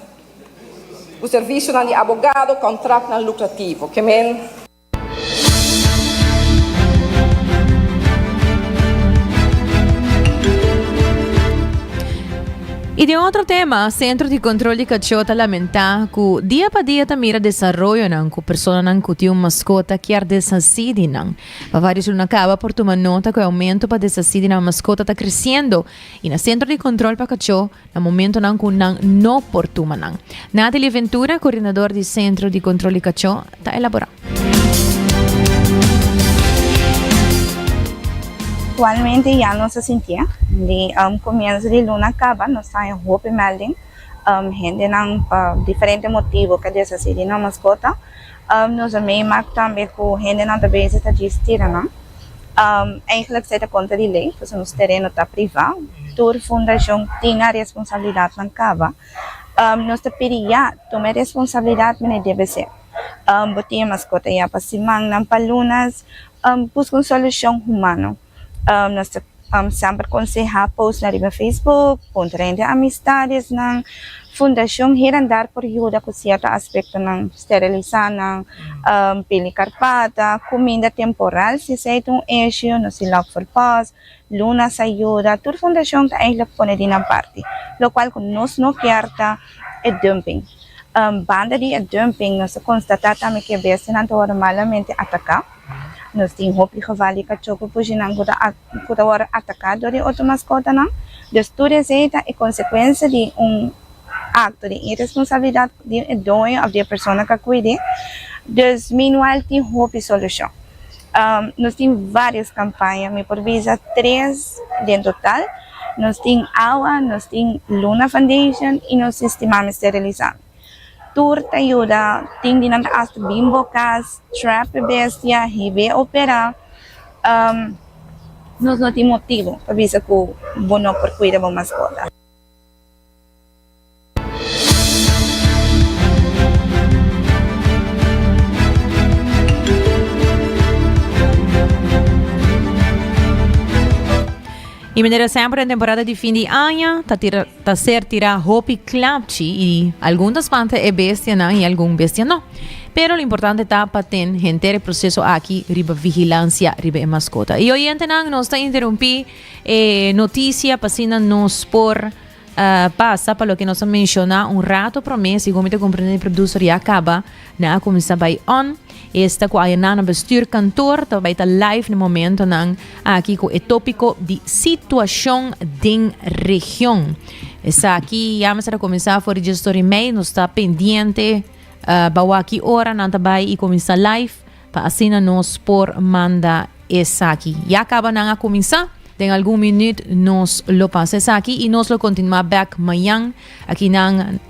Ku servisionan di abogado, kontraktnan lukrativo. Ke men. I den otro tema, Sentro di Kontrol di Kachó ta lamentá ku dia pa dia ta mira desaroyonan ku personanan ku tin un maskota kier deshasí di nan. Pa vários luna kaba por tuma nota ku e oumento pa deshasí di nan maskota ta kresiendo i na Sentro di Kontrol pa Kachó na momentonan ku nan no por tuma nan. Natalie Ventura, koordinador di Sentro di Kontrol di Kachó, ta elaborá. Aktualmente ya nos a sintié di komienso di luna kaba nos ta haña hopi melding hendenan pa diferente motibu ke deshasí di nan maskota. Nos a meemak tambe ku hendenan ta bezig ta djis tira nan. Eigenlijk esei ta kontra di lei, pasobra nos tereno ta privá. Tur fundashon tin nan responsabilidatnan kaba. Nos ta pidi ya tuma e responsabilidat manera debe ser. Bo tin e maskota ya pa simannan, pa lunas, buska un solushon humano. Nos ta semper konsehá post nan riba Facebook, puntra hende amistadesnan. Fundashon Hier en Daar por yuda ku sierto aspektonan, sterilisá nan, pili karpata, kuminda temporal si esei ta un issue, nos tin Love for Paws, Luna's Ayuda, tur fundashon ta eigentlik pone di nan parti, lokual ku nos no kier ta e dumping. Banda di e dumping nos a konstatá tambe ku e bestianan ta wòrdu malamente ataká. Nos tin hopi geval di kachó ku pushinan ku ta ku ta wòrdu ataká dor di otro maskotanan. Dus tur esei ta e konsekuensia di un akto di iresponsabilidat di e doño òf di e persona ku a kuid'é. Dus meanwhile tin hopi solushon. Nos tin vários kampaña, mi por bisa tres den total. Nos tin awa, nos tin Luna Foundation i nos tin Stimami Sterilisami. Tur ta yuda, tin di nan ta hasta bin bo cas, trap e bestia, hib'é opera. Nos no tin motibo pa bisa cu bo no por cuida bo mascota. Y manera semper den temporada di fin di aña ta tira ta ser tira hopi klapchi y algun ta spanta e bestianan y algun bestia no. Pero lo importante ta pa ten henter e proceso aki riba vigilancia riba e mascota. Y oyentenan nos ta interumpi e noticia pa asina nos por. Pasa pa loke nos a menciona un rato prome, segun mi ta comprende di producer ya caba nan a cuminsa bay on. Esta cu aya nan na bestuurkantoor ta bay ta live na momentonan aki cu e topico di situacion den region. Esaki ya mester a cuminsa for di djestor y mei, nos ta pendiente pa wak ki ora nan ta bay y cuminsa live. Pa asina nos por manda esaki. Ya caba nan a cuminsa. Den algun minuut nos lo pasa esaki y nos lo continua bek mañan aki nan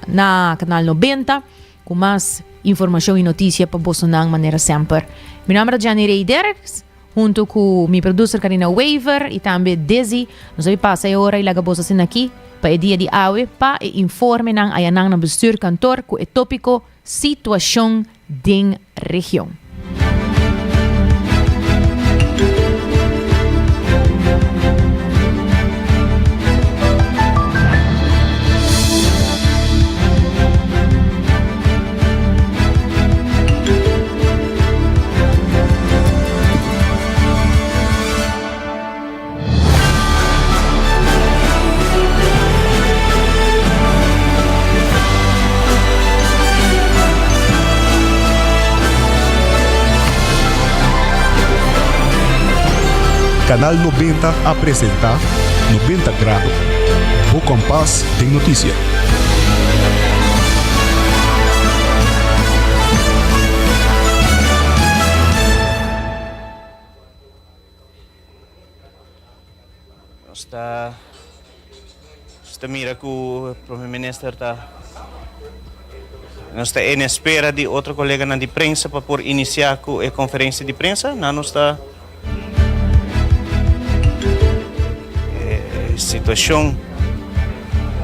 na Canal 90 cu mas informacion y noticia pa bosonan manera semper. Mi nomber ta Jenny Rey Derks hunto cu mi producer Karina Wever y tambe Dizzy. Nos a pasa e ora y laga boso asina aki pa e dia di awe pa e informenan ayanan na bestuurkantoor cu e topico Situacion den region. Canal 90 a presenta 90 Grado, bo kompas den notisia. Nos ta nos ta mira ku Prome Minister ta nos ta en espera di otro koleganan di prensa pa por inisiá ku e konferensia di prensa. Nan nos ta e situashon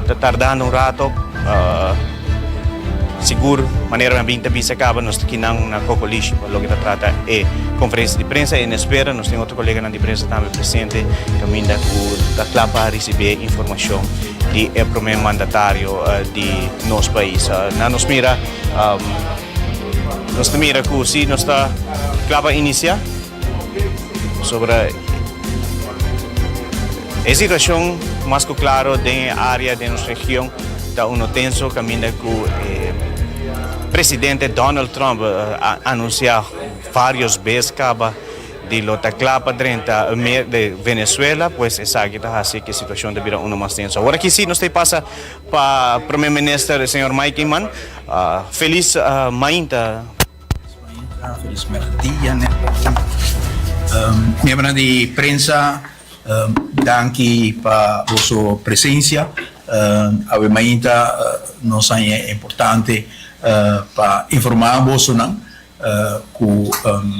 ta tardando un rato. Sigur manera mi a bin ta bisa kaba nos ta kinan na Kokolishi pa loke ta trata e konferensia di prensa. En espera nos tin otro koleganan di prensa tambe presente kaminda ku ta kla pa risibí e informashon di e prome mandatario di nos pais. Na nos mira nos ta mira ku si nos ta kla pa inisiá sobra E situacion mas cu claro den e area den nos region ta uno tenso caminda cu e presidente Donald Trump a anuncia varios bes caba di lo ta cla pa drenta Venezuela, pues esaki ta haci cu e situacion ta bira uno mas tenso. Awor aki si nos ta pasa pa Prome Minister señor Mike Eman. Feliz mainta. Feliz merdia net. Miembronan di prensa, danki pa boso presencia. Awe mainta nos haña importante pa informa bosonan ku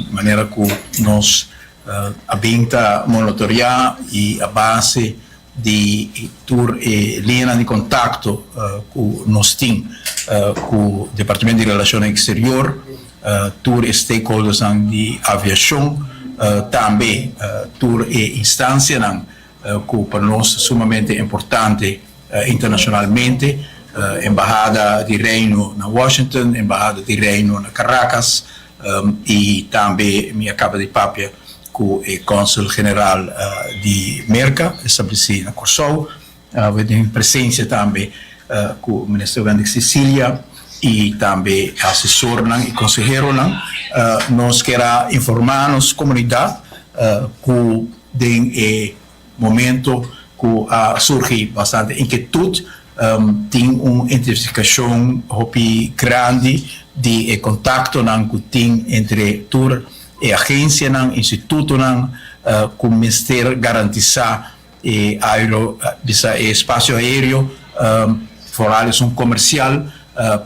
manera ku nos a bin ta monitorea y a base di tur e liñanan di kontakto ku nos tin ku Departamento di Relashonnan Eksterior, tur e stakeholdersnan di aviashon, tambe tur e instansianan ku pa nos ta sumamente importante internashonalmente, Embahada di Reino na Washington, Embahada di Reino na Caracas i tambe mi a kaba di papia ku e Kònsul General di Merka establesí na Kòrsou, awe den presensia tambe ku Minister Wendy Cecilia i tambe asesornan i konseheronan. Nos kier a informá nos komunidat ku den e Momento cu a surgi bastante inquietud, tin un intensificacion hopi grandi di e contactonan cu tin entre tur e agencianan, institutonan cu mester garantisa e aero, bisa e espacio aereo, vooral esun comercial,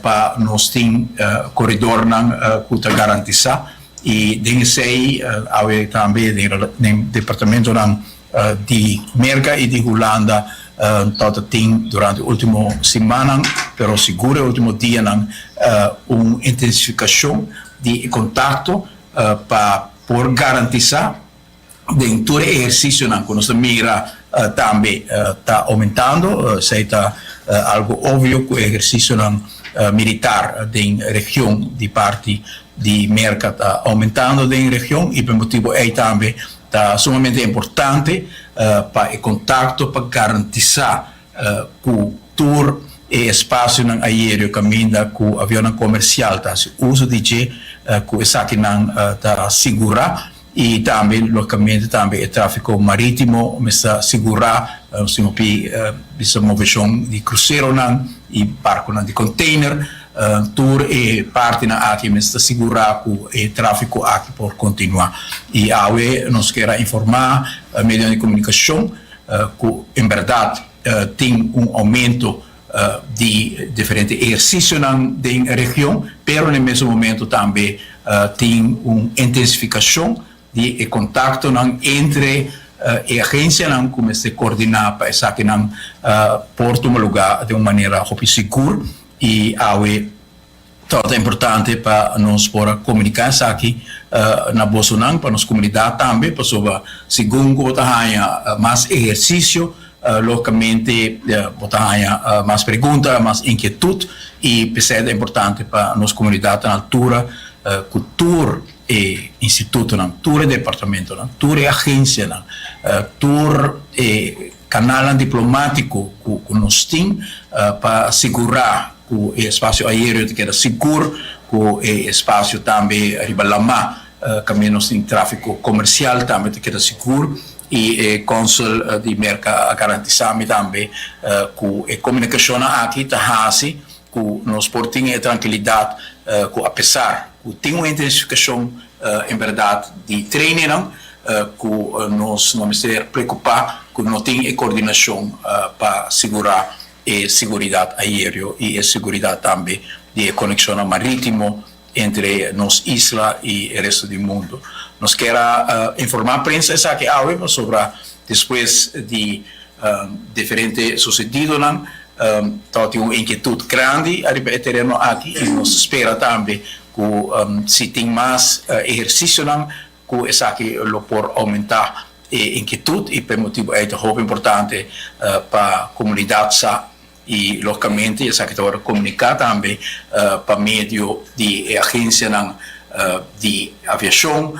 pa nos tin corridornan cu ta garantisa. I den esei awe tambe den departamentonan di Merka i di Hulanda tabata tin durante ultimo simannan, pero sigur e ultimo dianan, un intensifikashon di e kontakto pa por garantisá Den tur e ehercicionan cu nos ta mira tambe ta aumentando. Esey ta algo obvio cu e ehercicionan militar den region di parti di Merca ta aumentando den region y pa e motibo ey tambe ta sumamente importante pa e contacto pa garantisa. ku tur e espasionan aéreo kaminda ku avionnan komersial ta hasi uso di dje, ku esakinan ta sigurá i tambe lógikamente tambe e tráfiko marítimo mester sigurá, nos tin hopi bisa moveshon di kruseronan i barkonan di konteiner, tur e partinan aki mester sigurá ku e tráfiko aki por kontinuá. I awe nos kier a informá medionan di komunikashon ku en bèrdat tin un oumento di diferente ehersisionan den region, pero na e mesun momento tambe tin un intensifikashon di e kontaktonan entre e agensianan ku mester koordiná pa esakinan por tuma lugá den un manera hopi sigur i awe Tabata importante pa nos por a komuniká esaki na bosonan, pa nos komunidat tambe, pasobra segun ku bo ta haña mas ehersisio, lógikamente bo ta haña mas pregunta, mas inkietut, i p'esei ta importante pa nos komunidat ta na altura ku tur e institutonan, tur e departamentonan, tur e agensianan, tur e kanalnan diplomátiko ku nos tin pa sigurá ku e espasio aéreo ta keda sigur, ku e espasio tambe riba lamá kaminda nos tin tráfiko komersial tambe ta keda sigur i e kònsel di Merka a garantisá mi tambe ku e komunikashonnan aki ta hasi ku nos por tin e trankilidat ku apesar ku tin un intensifikashon en bèrdat di trainingnan ku nos no mester preokupá ku no tin e koordinashon pa sigurá e siguridat aéreo i e siguridat tambe di e konekshonnan marítimo entre nos isla i e resto di mundu. Nos kier a informá prensa esaki awe pasobra despues di diferente susedidonan tabatin un inkietut grandi ariba e tereno aki i nos ta spera tambe ku si tin mas ehersisionan ku esaki lo por oumentá e inkietut i pa e motibu ei ta hopi importante pa komunidat sa i lógikamente esaki ta wòrdu komuniká tambe pa medio di e agensianan di aviashon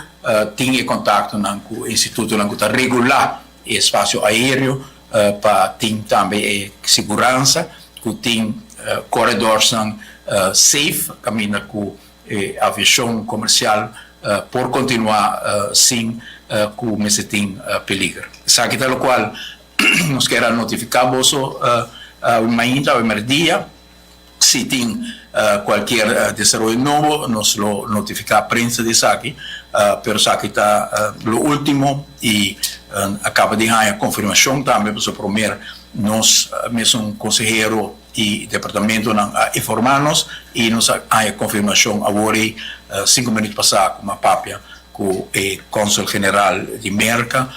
tin e kontaktonan ku e institutonan ku ta regulá e espasio aéreo pa tin tambe e siguransa ku tin koredorsnan safe kaminda ku E aviashon komersial por kontinuá sin ku mester tin peliger. Esaki ta lokual nos kier a notifiká boso awe mainta, awe merdia. Si tin kualkier desaroyo nobo nos lo notifiká prensa di esaki, pero esaki ta lo último i a kaba di haña konfirmashon tambe pasobra promer nos mesun konsehero E departamentonan a informá nos i nos a haña konfirmashon awor ei sinku minüt pasá ku mi a papia ku e kònsùl general di Merka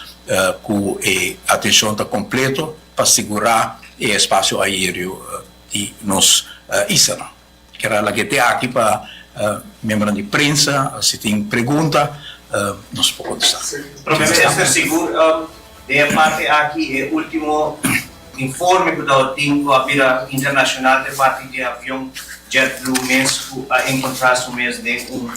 ku e atenshon ta kompleto pa sigurá e espasio aéreo di nos islanan. Kier a laga te aki pa miembronan di prensa si tin pregunta nos por kontestá. Prome Minister, sigur den e parti aki e ultimo informe ku tabatin ku a bira internashonal te parti di e avion JetBlue mes ku a enkontrá su mes den un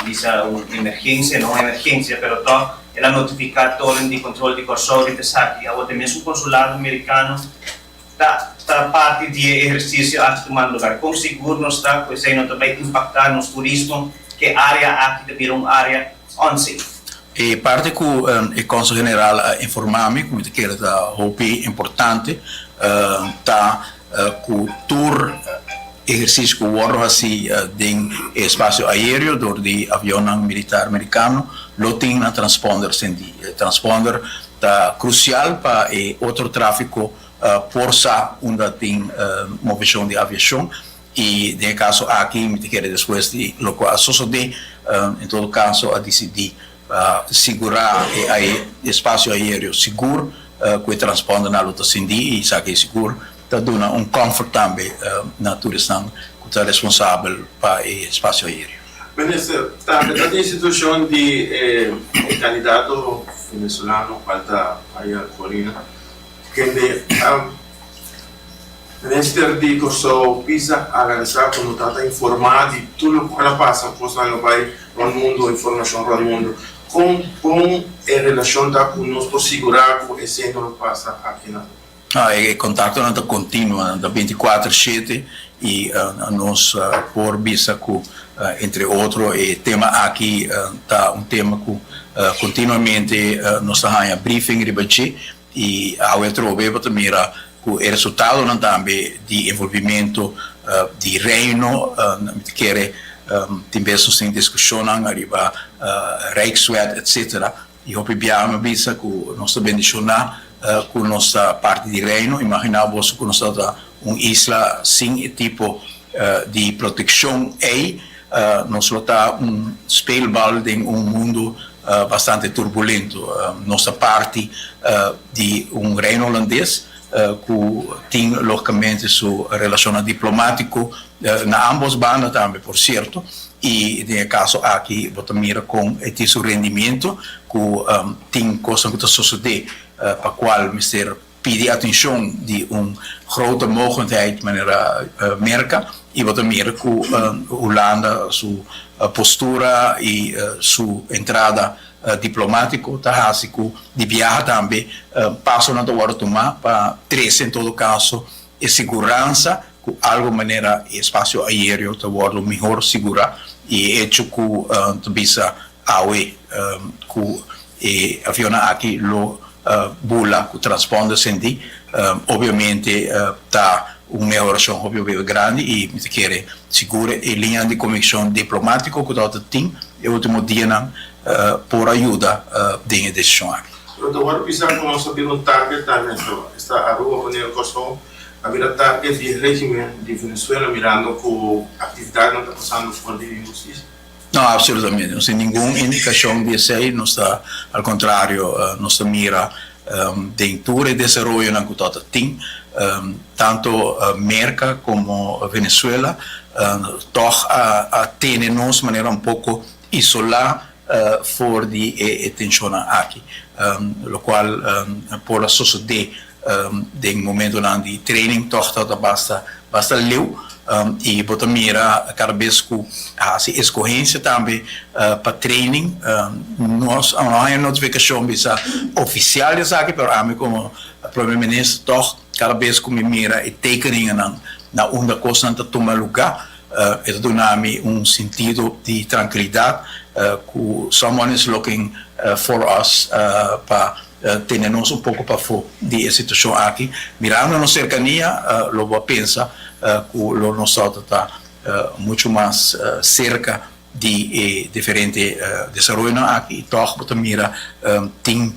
bisa un emergensia, no un emergensia pero tòg el a notifiká toren di kontrol di Kòrsou riba esaki. Awor te mesun konsulado merikano Ta ta parti di e ehersisio aki tumando lugar. Kon sigur nos ta ku esei no ta bai impaktá nos turismo ku e área aki ta bira un área unsafe? E parti ku e Kònsel General a informá mi ku mi ta kere ta hopi importante ta ku tur ehersisio ku wòrdu hasí den e espasio aéreo dor di avionnan militar merikano lo tin nan transponder sendí. E transponder Ta krusial pa e otro tráfiko por sa unda tin moveshon di aviashon i den e kaso aki mi ta kere despues di loke a sosodé en todo kaso a disidí pa sigurá e espasio aéreo sigur ku e transpondernan lo ta sindí i esaki sigur ta duna un comfort tambe na tur esnan ku ta responsabel pa e espasio aéreo. Minister, tambe ta tin situashon di e kandidato venezolano kual ta Ariel Corina, kende a Minister di Kòrsou bisa analisá ku no ta ta informá di tur lokual a pasa, kosnan lo bai rònt mundu, informashon rònt mundu. Kon kon e relashon ta ku nos por sigurá ku esei no lo pasa aki na Aruba? No, e kontaktonan ta kontinuo, nan ta bintikuater shete i nos por bisa ku entre otro e tema aki ta un tema ku kontinuamente nos ta haña briefing riba dje i awe atrobe bo ta mira ku e resultadonan tambe di envolvimento di Reino, mi ta kere tin bes nos tin diskushonnan ariba Rijkswet etcetera I hopi biaha mi a bisa ku nos ta bendishoná ku nos ta parti di Reino. Imaginá boso ku nos tabata un isla sin e tipo di protekshon ei. Nos lo ta un speelbal den un mundu bastante turbulento. Nos ta parti di un Reino Holandes ku tin logikamente su relashonnan diplomátiko na ambos banda tambe por sierto. I den e kaso aki bo ta mira kon e tin su rendimiento, ku tin kosnan ku ta sosodé pa kual mester pidi atenshon di un grote mogendheid manera Merka, i bo ta mira ku Hulanda su postura i su entrada diplomátiko ta hasi ku di biaha tambe pasonan ta wòrdu tumá pa trese en todo kaso e siguransa ku algo manera e espasio aereo ta wòrdu mihor sigurá i e echo ku ta bisa awe ku e avionnan aki lo bula ku transponder sendí obviamente ta un mehorashon hopi hopi grandi i mi ta kere sigur e liñanan di komunikashon diplomátiko ku tabata tin e último dianan por a yuda den e desishon aki. Pero ta wòrdu bisa ku nos a bira un target tambe, esta Aruba, Boneiru, Kòrsou. A bira target di e regimen di Venezuela mirando cu actividadnan ta pasando for di nos isla? No, absolutamente. No tin ningun indicacion di esey. Nos ta, al contrario, nos ta mira den tur e desaroyonan cu ta tin, tanto Merca como Venezuela, tog a tene nos manera un poco isola for di e tensionnan aki, locual por a sosode Den momentonan di training tòg ta ta basta basta leu i bo ta mira kada bes ku hasi eskohensia tambe pa training. Nos a no haña notifikashon bisa ofisial di esaki pero ami komo prome minister tòg kada bes ku mi mira e tekeningennan na unda kosnan ta tuma lugá e ta duna mi un sintido di trankilidat ku someone is looking for us pa Tene nos un poko pafó di e situashon aki. Mirando nos serkania, lo bo a pensa ku lo nos tabata ta muchu mas serka di e diferente desaroyonan aki i tòg bo ta mira tin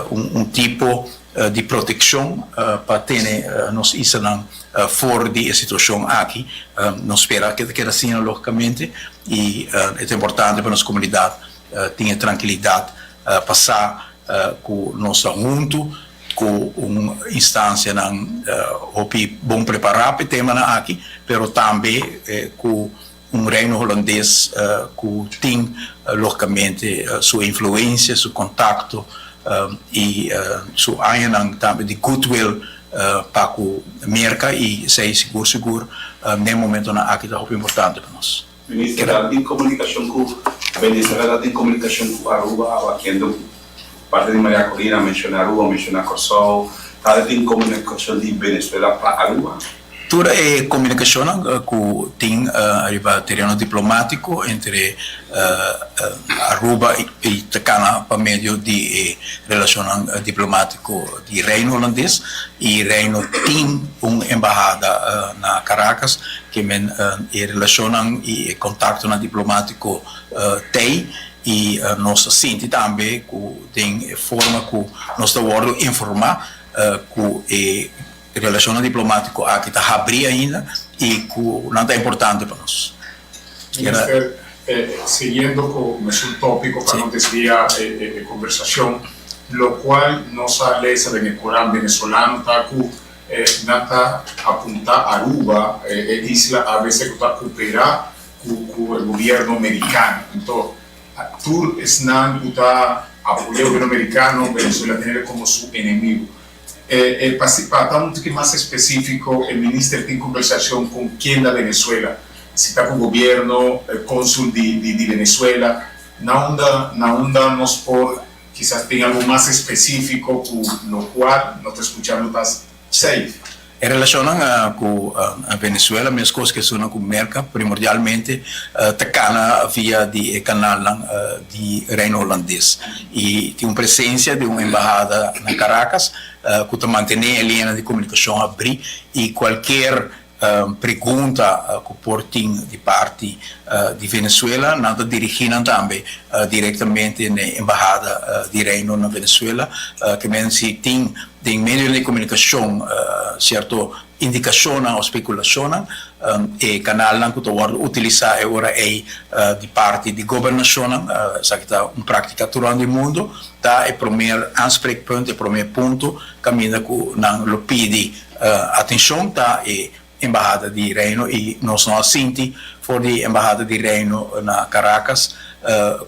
un tipo di protekshon pa tene nos islanan for di e situashon aki. Nos spera ke ta keda asina logikamente i e ta importante pa nos komunidat tin e trankilidat pa sa ku nos ta huntu ku un instansianan hopi bon prepará pa e temanan aki, pero tambe ku un Reino Holandes ku tin logikamente su influensia, su kontakto i su añanan tambe di goodwill pa ku Merka i esei sigur sigur den momentonan aki ta hopi importante pa nos. Minister ta tin komunikashon ku Venezuela ta tin komunikashon ku Aruba awa kende parti di Maria Corina menshoná Aruba menshoná Kòrsou ta tin komunikashon di Venezuela pa Aruba. Tur e komunikashonnan ku tin riba tereno diplomátiko entre Aruba i ta kana pa medio di e relashonnan diplomátiko di Reino Holandes i Reino tin un embahada na Caracas. Ke men e relashonnan i e kontaktonan diplomátiko t'ei i nos ta sinti tambe ku den e forma ku nos ta wòrdu informá ku e relashonnan diplomátiko aki ta habrí ainda i ku nan ta importante pa nos. Minister, siguiendo ku mesun tópiko pa no desvia e kombersashon, lokual nos a lesa den e koran venezolano ta ku Nan ta apunta Aruba, e isla abc cu ta coopera cu e gobierno Mericano. Anto, tur esnan cu ta apoya e gobierno Mericano, Venezuela tene como su enemigo. E pa ta un tiki mas especifico, e minister tin conversacion con ken na Venezuela? Si ta cu gobierno, e consul di Venezuela, na unda na unda nos por Kisas tin algu mas espesífiko ku lokual no ta skuchando ta Safe. E relashonnan ku Venezuela meskos ku esunnan ku Merka primordialmente ta kana via di e kanalnan di Reino Holandes i tin un presensia di un embahada na Caracas ku ta mantené e liñanan di komunikashon abrí i kualkier pregunta ku por tin di parti di Venezuela nan ta dirigí nan tambe direktamente n'e embahada di Reino na Venezuela ke men si tin Den medionan di komunikashon sierto indikashonnan òf spekulashonnan, e kanalnan ku ta wòrdu utilisá e ora ei di parti di gobernashonnan, esaki ta un práktika tur rònt di mundu, ta e promer aanspreekpunt, e promer punto kaminda ku nan lo pidi atenshon ta e Embahada di Reino i nos no a sinti for di Embahada di Reino na Caracas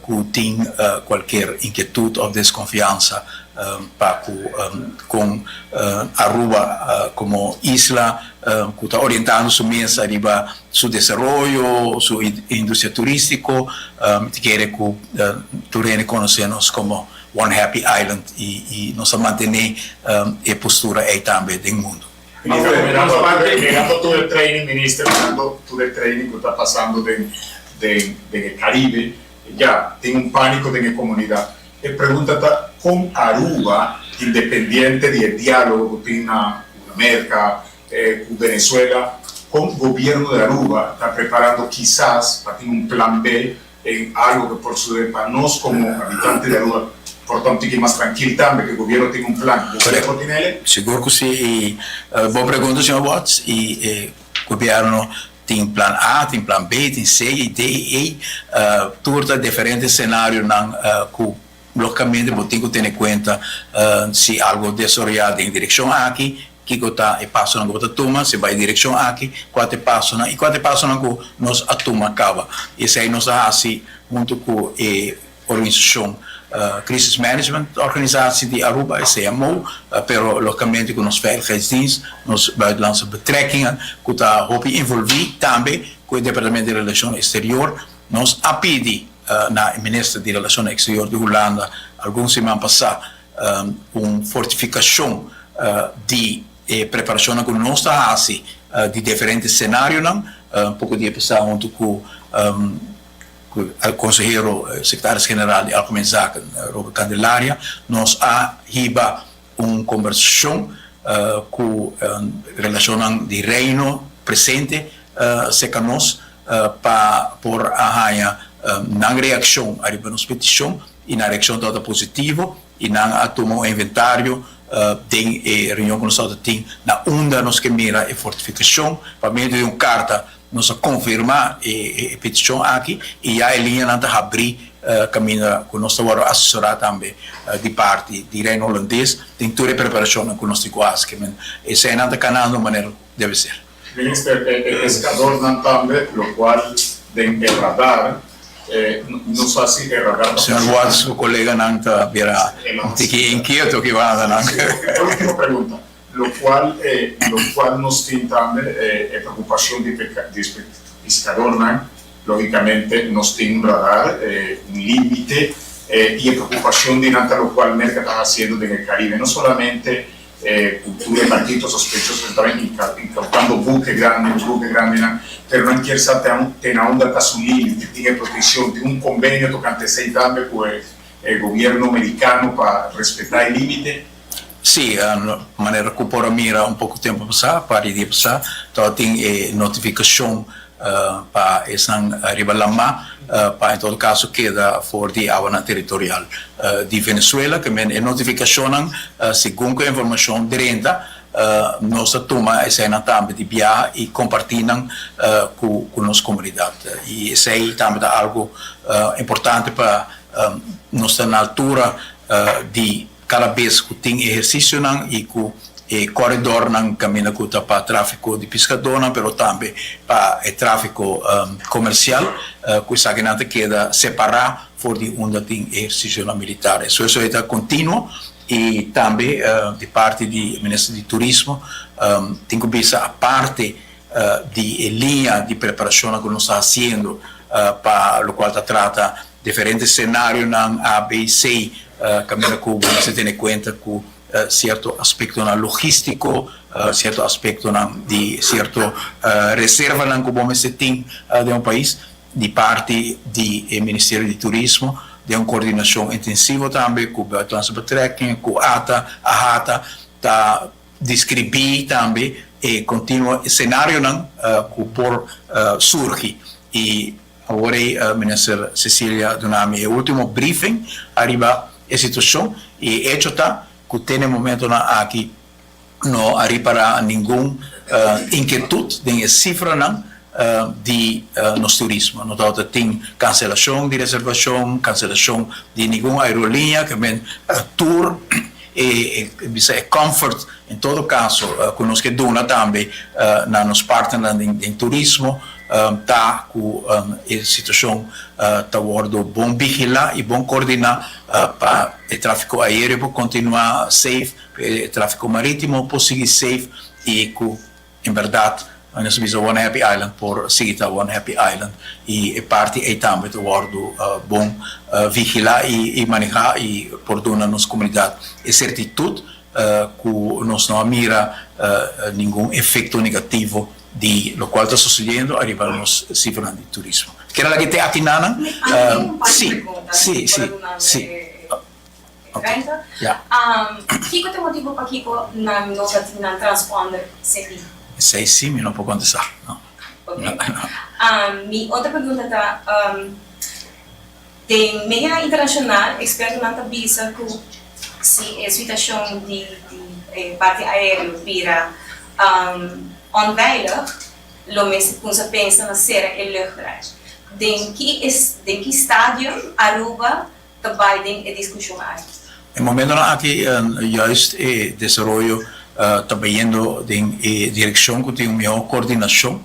ku tin kualker inkietut òf deskonfiansa pa ku kon Aruba komo isla ku ta orientando su mes ariba su desaroyo, su industria turístiko. Mi ta kere ku tur hende konosé nos komo One Happy Island i nos a mantené e postura ei tambe den mundu. Minister, mirando tur e training, minister, mirando tur e training cu ta pasando den den den e Caribe, ya tin un panico den e comunidad. E pregunta ta con Aruba, independiente di e dialogo cu tin na cu Merca, cu Venezuela, con gobierno di Aruba ta preparando kisas pa tin un plan B En algo que por suceder pa nos como habitante di Aruba por ta un tiki mas trankil tambe que gobierno tin un plan. Gobierno por tin ele? Sigur cu si y bon pregunta señor Watts y e gobierno tin plan A, tin plan B, tin C y D y E tur ta diferente scenarionan cu logicamente bo tin cu tene cuenta si algo desaroya den direccion aki Kiko ta e pasonan ku bo ta tuma si bai direkshon aki? Kua ta e pasonan i kua ta e pasonan ku nos a tuma kaba? I esei nos a hasi huntu ku e organisashon Crisis Management Organisatie di Aruba, e CMO, pero logicamente ku nos Veiligheidsdienst, nos Buitenlandse Betrekkingen ku ta hopi envolvi tambe ku e Departamento di Relashon Exterior. Nos a pidi na e Minister di Relashon Exterior di Hulanda algun siman pasá un fortifikashon di e preparashonnan ku nos ta hasi di diferente senarionan. Poko dia pasá huntu ku konsehero sekretaris general di Algemeen Zaken Robert Candelaria nos a hiba un kombersashon ku relashonnan di Reino presente serka nos pa por a haña nan reakshon ariba nos petishon. I nan reakshon tabata positivo i nan a tuma un inventario den e reunion ku nos tabata tin na unda nos ke mira e fortifikashon. Pa medio di un karta nos a konfirmá e petishon aki i ya e liñanan ta habrí kaminda ku nos ta wòrdu asesorá tambe di parti di Reino Holandes den tur e preparashonnan ku nos tin ku hasi. Eseinan ta kanando manera debe ser. Minister, e pescadornan tambe, locual den e radar, no sa si e radar ta Señor funciona. Watts su coleganan ta bira un tiki inquieto ki banda nan. Si, e ultimo pregunta, locual locual nos tin tambe e preocupacion di pescadornan, logicamente nos tin un radar, un limite, y e preocupacion di nan ta locual Merca ta haciendo den e Caribe, no solamente E cultura e partito sospechoso ta tabata incautando buque grandi, buque grandinan, pero nan kier sa te na unda ta su limite, tin e proteccion, tin un convenio tocante esey tambe cu e gobierno mericano pa respeta e limite? Sí, manera cu por a mira un poco tempo pasá, par di dia pasá, tabatin e notificacion pa esnan riba lamá pa en todo kaso keda for di awanan teritorial di Venezuela. Ke men e notifikashonnan segun ku e informashon drenta nos ta tuma eseinan tambe di biaha i kompartí nan ku nos komunidat. I esei tambe ta algu importante pa nos ta na altura di Kada bes ku tin ehersisionan i ku e koridornan kaminda ku ta pa tráfiko di piskadónan pero tambe pa e tráfiko komersial ku esakinan ta keda separá for di unda tin ehersisionan militar. Eso eso e ta kontinuo i tambe di parti di Minister di Turismo tin ku bisa aparte di e liña di preparashonnan ku nos ta hasiendo pa lokual ta trata Diferente senarionan A, B, C kaminda ku bo mester tene kuenta ku sierto aspektonan logístiko, sierto aspektonan di sierto reservanan ku bo mester tin den un pais. Di parti di e Ministerio di Turismo den un kordinashon intensivo tambe ku Buitenlandse Betrekkingen, ku ata, AHATA, ta deskribí tambe e kontinuo senarionan ku por surgi. I awor ei Minister Cecilia a duna mi e último briefing ariba e situashon i e echo ta ku te na e momentonan aki no a ripará ningun inkietut den e sifranan di nos turismo. No tabata tin kanselashon di reservashon, kanselashon di ningun aeroliña, ke men tur e bisa e comfort en todo kaso ku nos ke duna tambe na nos partnernan den turismo ta ku e situashon ta wòrdu bon vigilá i bon koordiná pa e tráfiko aéreo por kontinuá safe. E trafiko maritimo por sigui safe y cu en berdad nos a bisa One Happy Island por sigui ta One Happy Island y e parti ey tambe ta wordo bon vigila y maneha y por duna nos comunidad e certitud cu nos no a mira ningun efecto negativo di locual ta sucediendo ariba nos cifranan di turismo. Kier a laga e te aki nanan? Si, si, si, si. Renta. Kiko ta e motibu pakiko nan no ta tin nan transponder sendí? Esei sí mi no por kontestá, no. Ok. Mi otro pregunta ta, den medianan internashonal ekspertonan ta bisa ku si e situashon di e parti aereo bira onveilig, lo mester kumsa pensa na sera e luchtruim. Den ki den ki stadium Aruba ta bai den e diskushon aki? E momentonan aki juist e desaroyo ta bayendo den e direkshon ku tin un mihó koordinashon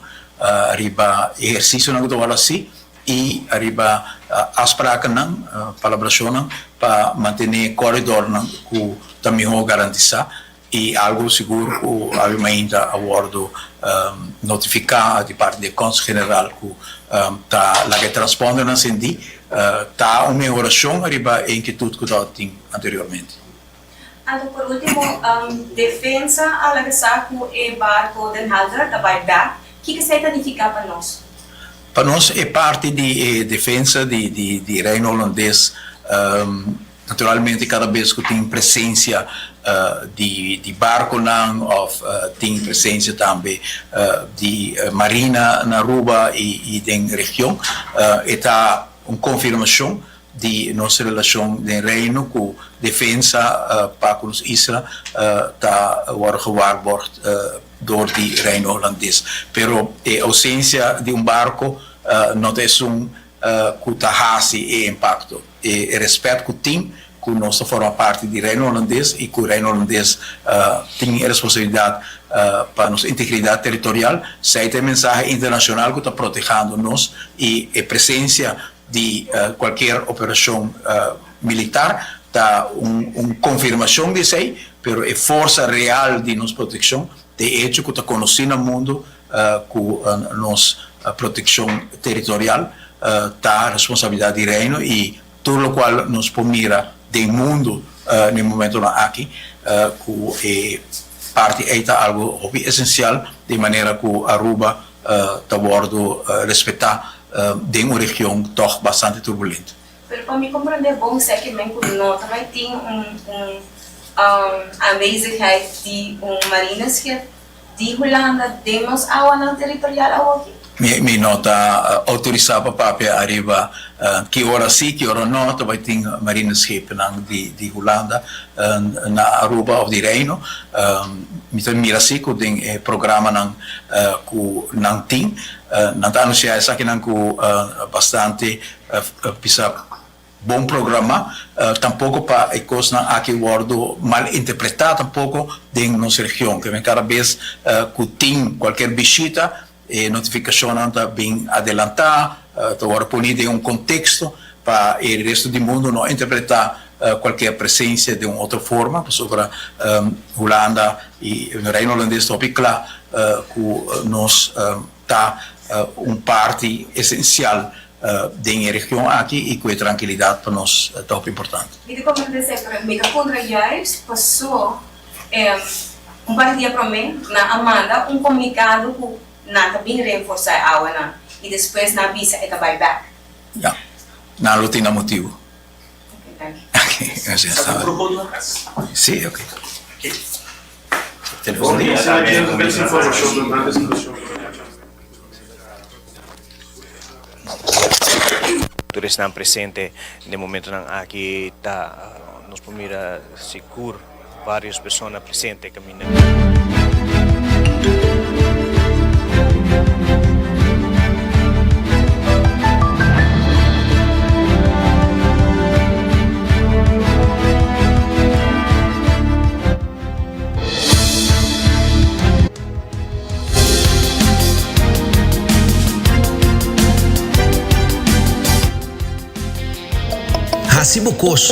riba ehersisionan ku ta wòrdu hasi i riba afsprakennan, palabrashonnan pa mantené koridornan ku ta mihó garantisá. I algu sigur ku awe mainta a wòrdu notifiká di parti di e Kònsel General ku ta laga e transpondernan sendí ta un mehorashon riba e inkietut ku tabatin anteriormente. Anto por último, Defensa a laga sa ku e barko Den Helder ta bai bèk. Kiko esei ta nifiká pa nos? Pa nos e parti di e defensa di Reino Holandes Naturalmente cada bes cu tin presencia di di barconan of tin presencia tambe di marina na Aruba y den region e ta un confirmacion di nos relacion den Reino cu defensa pa cu nos isla ta wordo gewaarborgd door di Reino Holandes. Pero e ausencia di un barco no ta esun cu ta haci e impacto. E respet cu tin cu nos ta forma parti di Reino Holandes y cu Reino Holandes tin e responsabilidad pa nos integridad territorial, esey ta e mensahe internacional cu ta protehando nos y e presencia di cualkier operacion militar ta un confirmacion di esey, pero e forsa real di nos proteccion ta e hecho cu ta conoci na mundo cu nos proteccion territorial ta responsabilidad di Reino y tur locual nos por mira den mundo na e momentonan aki cu e parti ey ta algo hopi esencial di manera cu Aruba ta wordo respeta den un region toch bastante turbulento. Pero pa mi comprende bon esaki men cu no ta bay tin un aanwezigheid di un marineschip Di Hulanda den nos awanan teritorial awoki? Mi no ta outorisá pa papia ariba ki ora sí, ki ora no ta bai tin marineschepennan di Hulanda na Aruba òf di Reino. Mi ta mira sí ku den e programanan ku nan tin, nan ta anunsiá esakinan ku bastante bisa. Bon programa, tampoco pa e cosnan aki wordo mal interpreta tampoco den nos region. Keme cada bes cu tin cualkier bishita e notificacionnan ta bin adelanta, ta wordo poni den un contexto pa e resto di mundo no interpreta cualkier presencia den un otro forma, pasobra Hulanda y Reino Holandes ta hopi cla cu nos ta un parti esencial. den e region aki i ku e trankilidat pa nos ta hopi importante. Mi ta komprende esei, pero mi ta puntra juist paso un par di dia prome nan a manda un komunikado ku nan ta bin reenforsa e awanan i despues nan a bisa e ta bai bek. Ya, nan lo tin nan motibu. Ok, danki. Ok, gracias. Si, ok. Bon dia, Tur esnan presente den momentonan aki ta nos por mira sigur varios persona presente caminda. Hasi bo kos.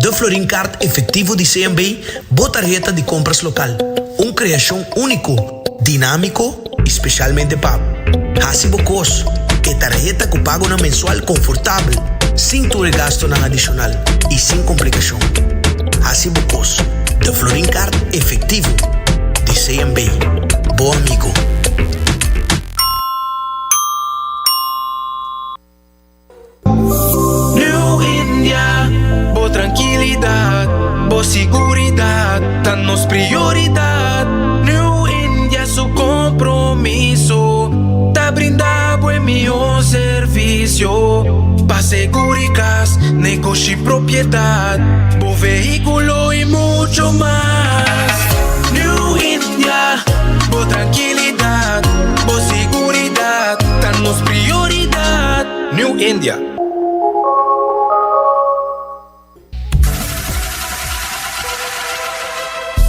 De Florin Card Efectivo di CMB, bo tarheta di compras local. Un creacion unico, dinamico y specialmente pa bo. Hasi bo kos. E tarheta cu pagonan mensual confortabel, sin tur e gastonan adicional y sin complicacion. Hasi bo kos. De Florin Card Efectivo di CMB. Bo amigo. New India, bo trankilidat, bo siguridat ta nos prioridat. New India su kompromiso ta brinda bo e mihó servisio pa seguri kas, negoshi, propiedat, bo vehíkulo i mucho mas. New India, bo trankilidat, bo siguridat ta nos prioridat. New India.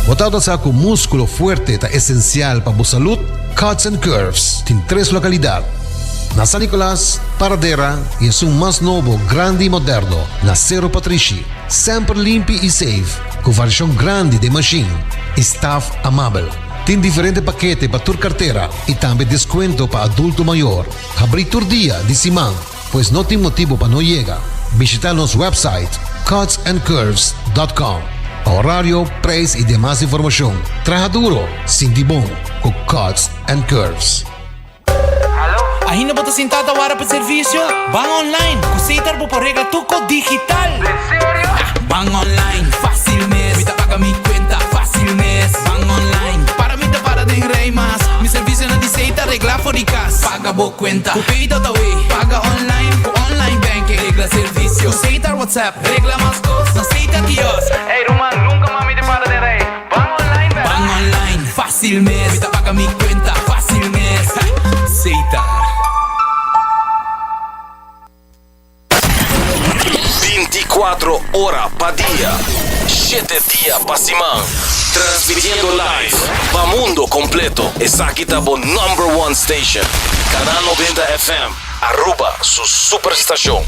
Bo tabata sa ku múskulo fuerte ta esensial pa bo salud? Cuts and Curves tin tres lokalidat, na San Nicolas, Paradera i esun mas nobo, grandi i moderno, na Sero Patrishi. Semper limpi i safe, ku variashon grandi den mashin i staf amabel. Tin diferente pakete pa tur kartera i tambe deskuento pa adulto mayor. Habrí tur dia di siman, pues no tin motibu pa no yega. Bishita nos website cutsandcurves dot com pa horario, prijs y demas informacion. Traha duro, sinti bon cu Cuts and Curves. Ainda bo ta sintá ta wara pa servisio? Ban online! Ku Setar bo por regla tur kos digital! Ban online, fácil mes! Mi ta paga mi kuenta, fácil mes! Ban online, para mi ta para den rij mas! Mi servisionan di Setar reglá for di kas! Paga bo kuenta ku Pay.awe! Paga online ku online banking! Regla servisio ku Setar WhatsApp! Regla mas kos na Setar kiosk! Ey ruman, nunka mas mi ta para den rij! Ban online bèrdad? Ban online, fácil mes! Mi ta paga mi kuenta, fácil mes! Setar. Binticuatro ora pa dia, shete dia pa siman, transmitiendo live pa mundo completo. Esaki ta bo number one station, Canal 90 FM, Aruba su superstacion.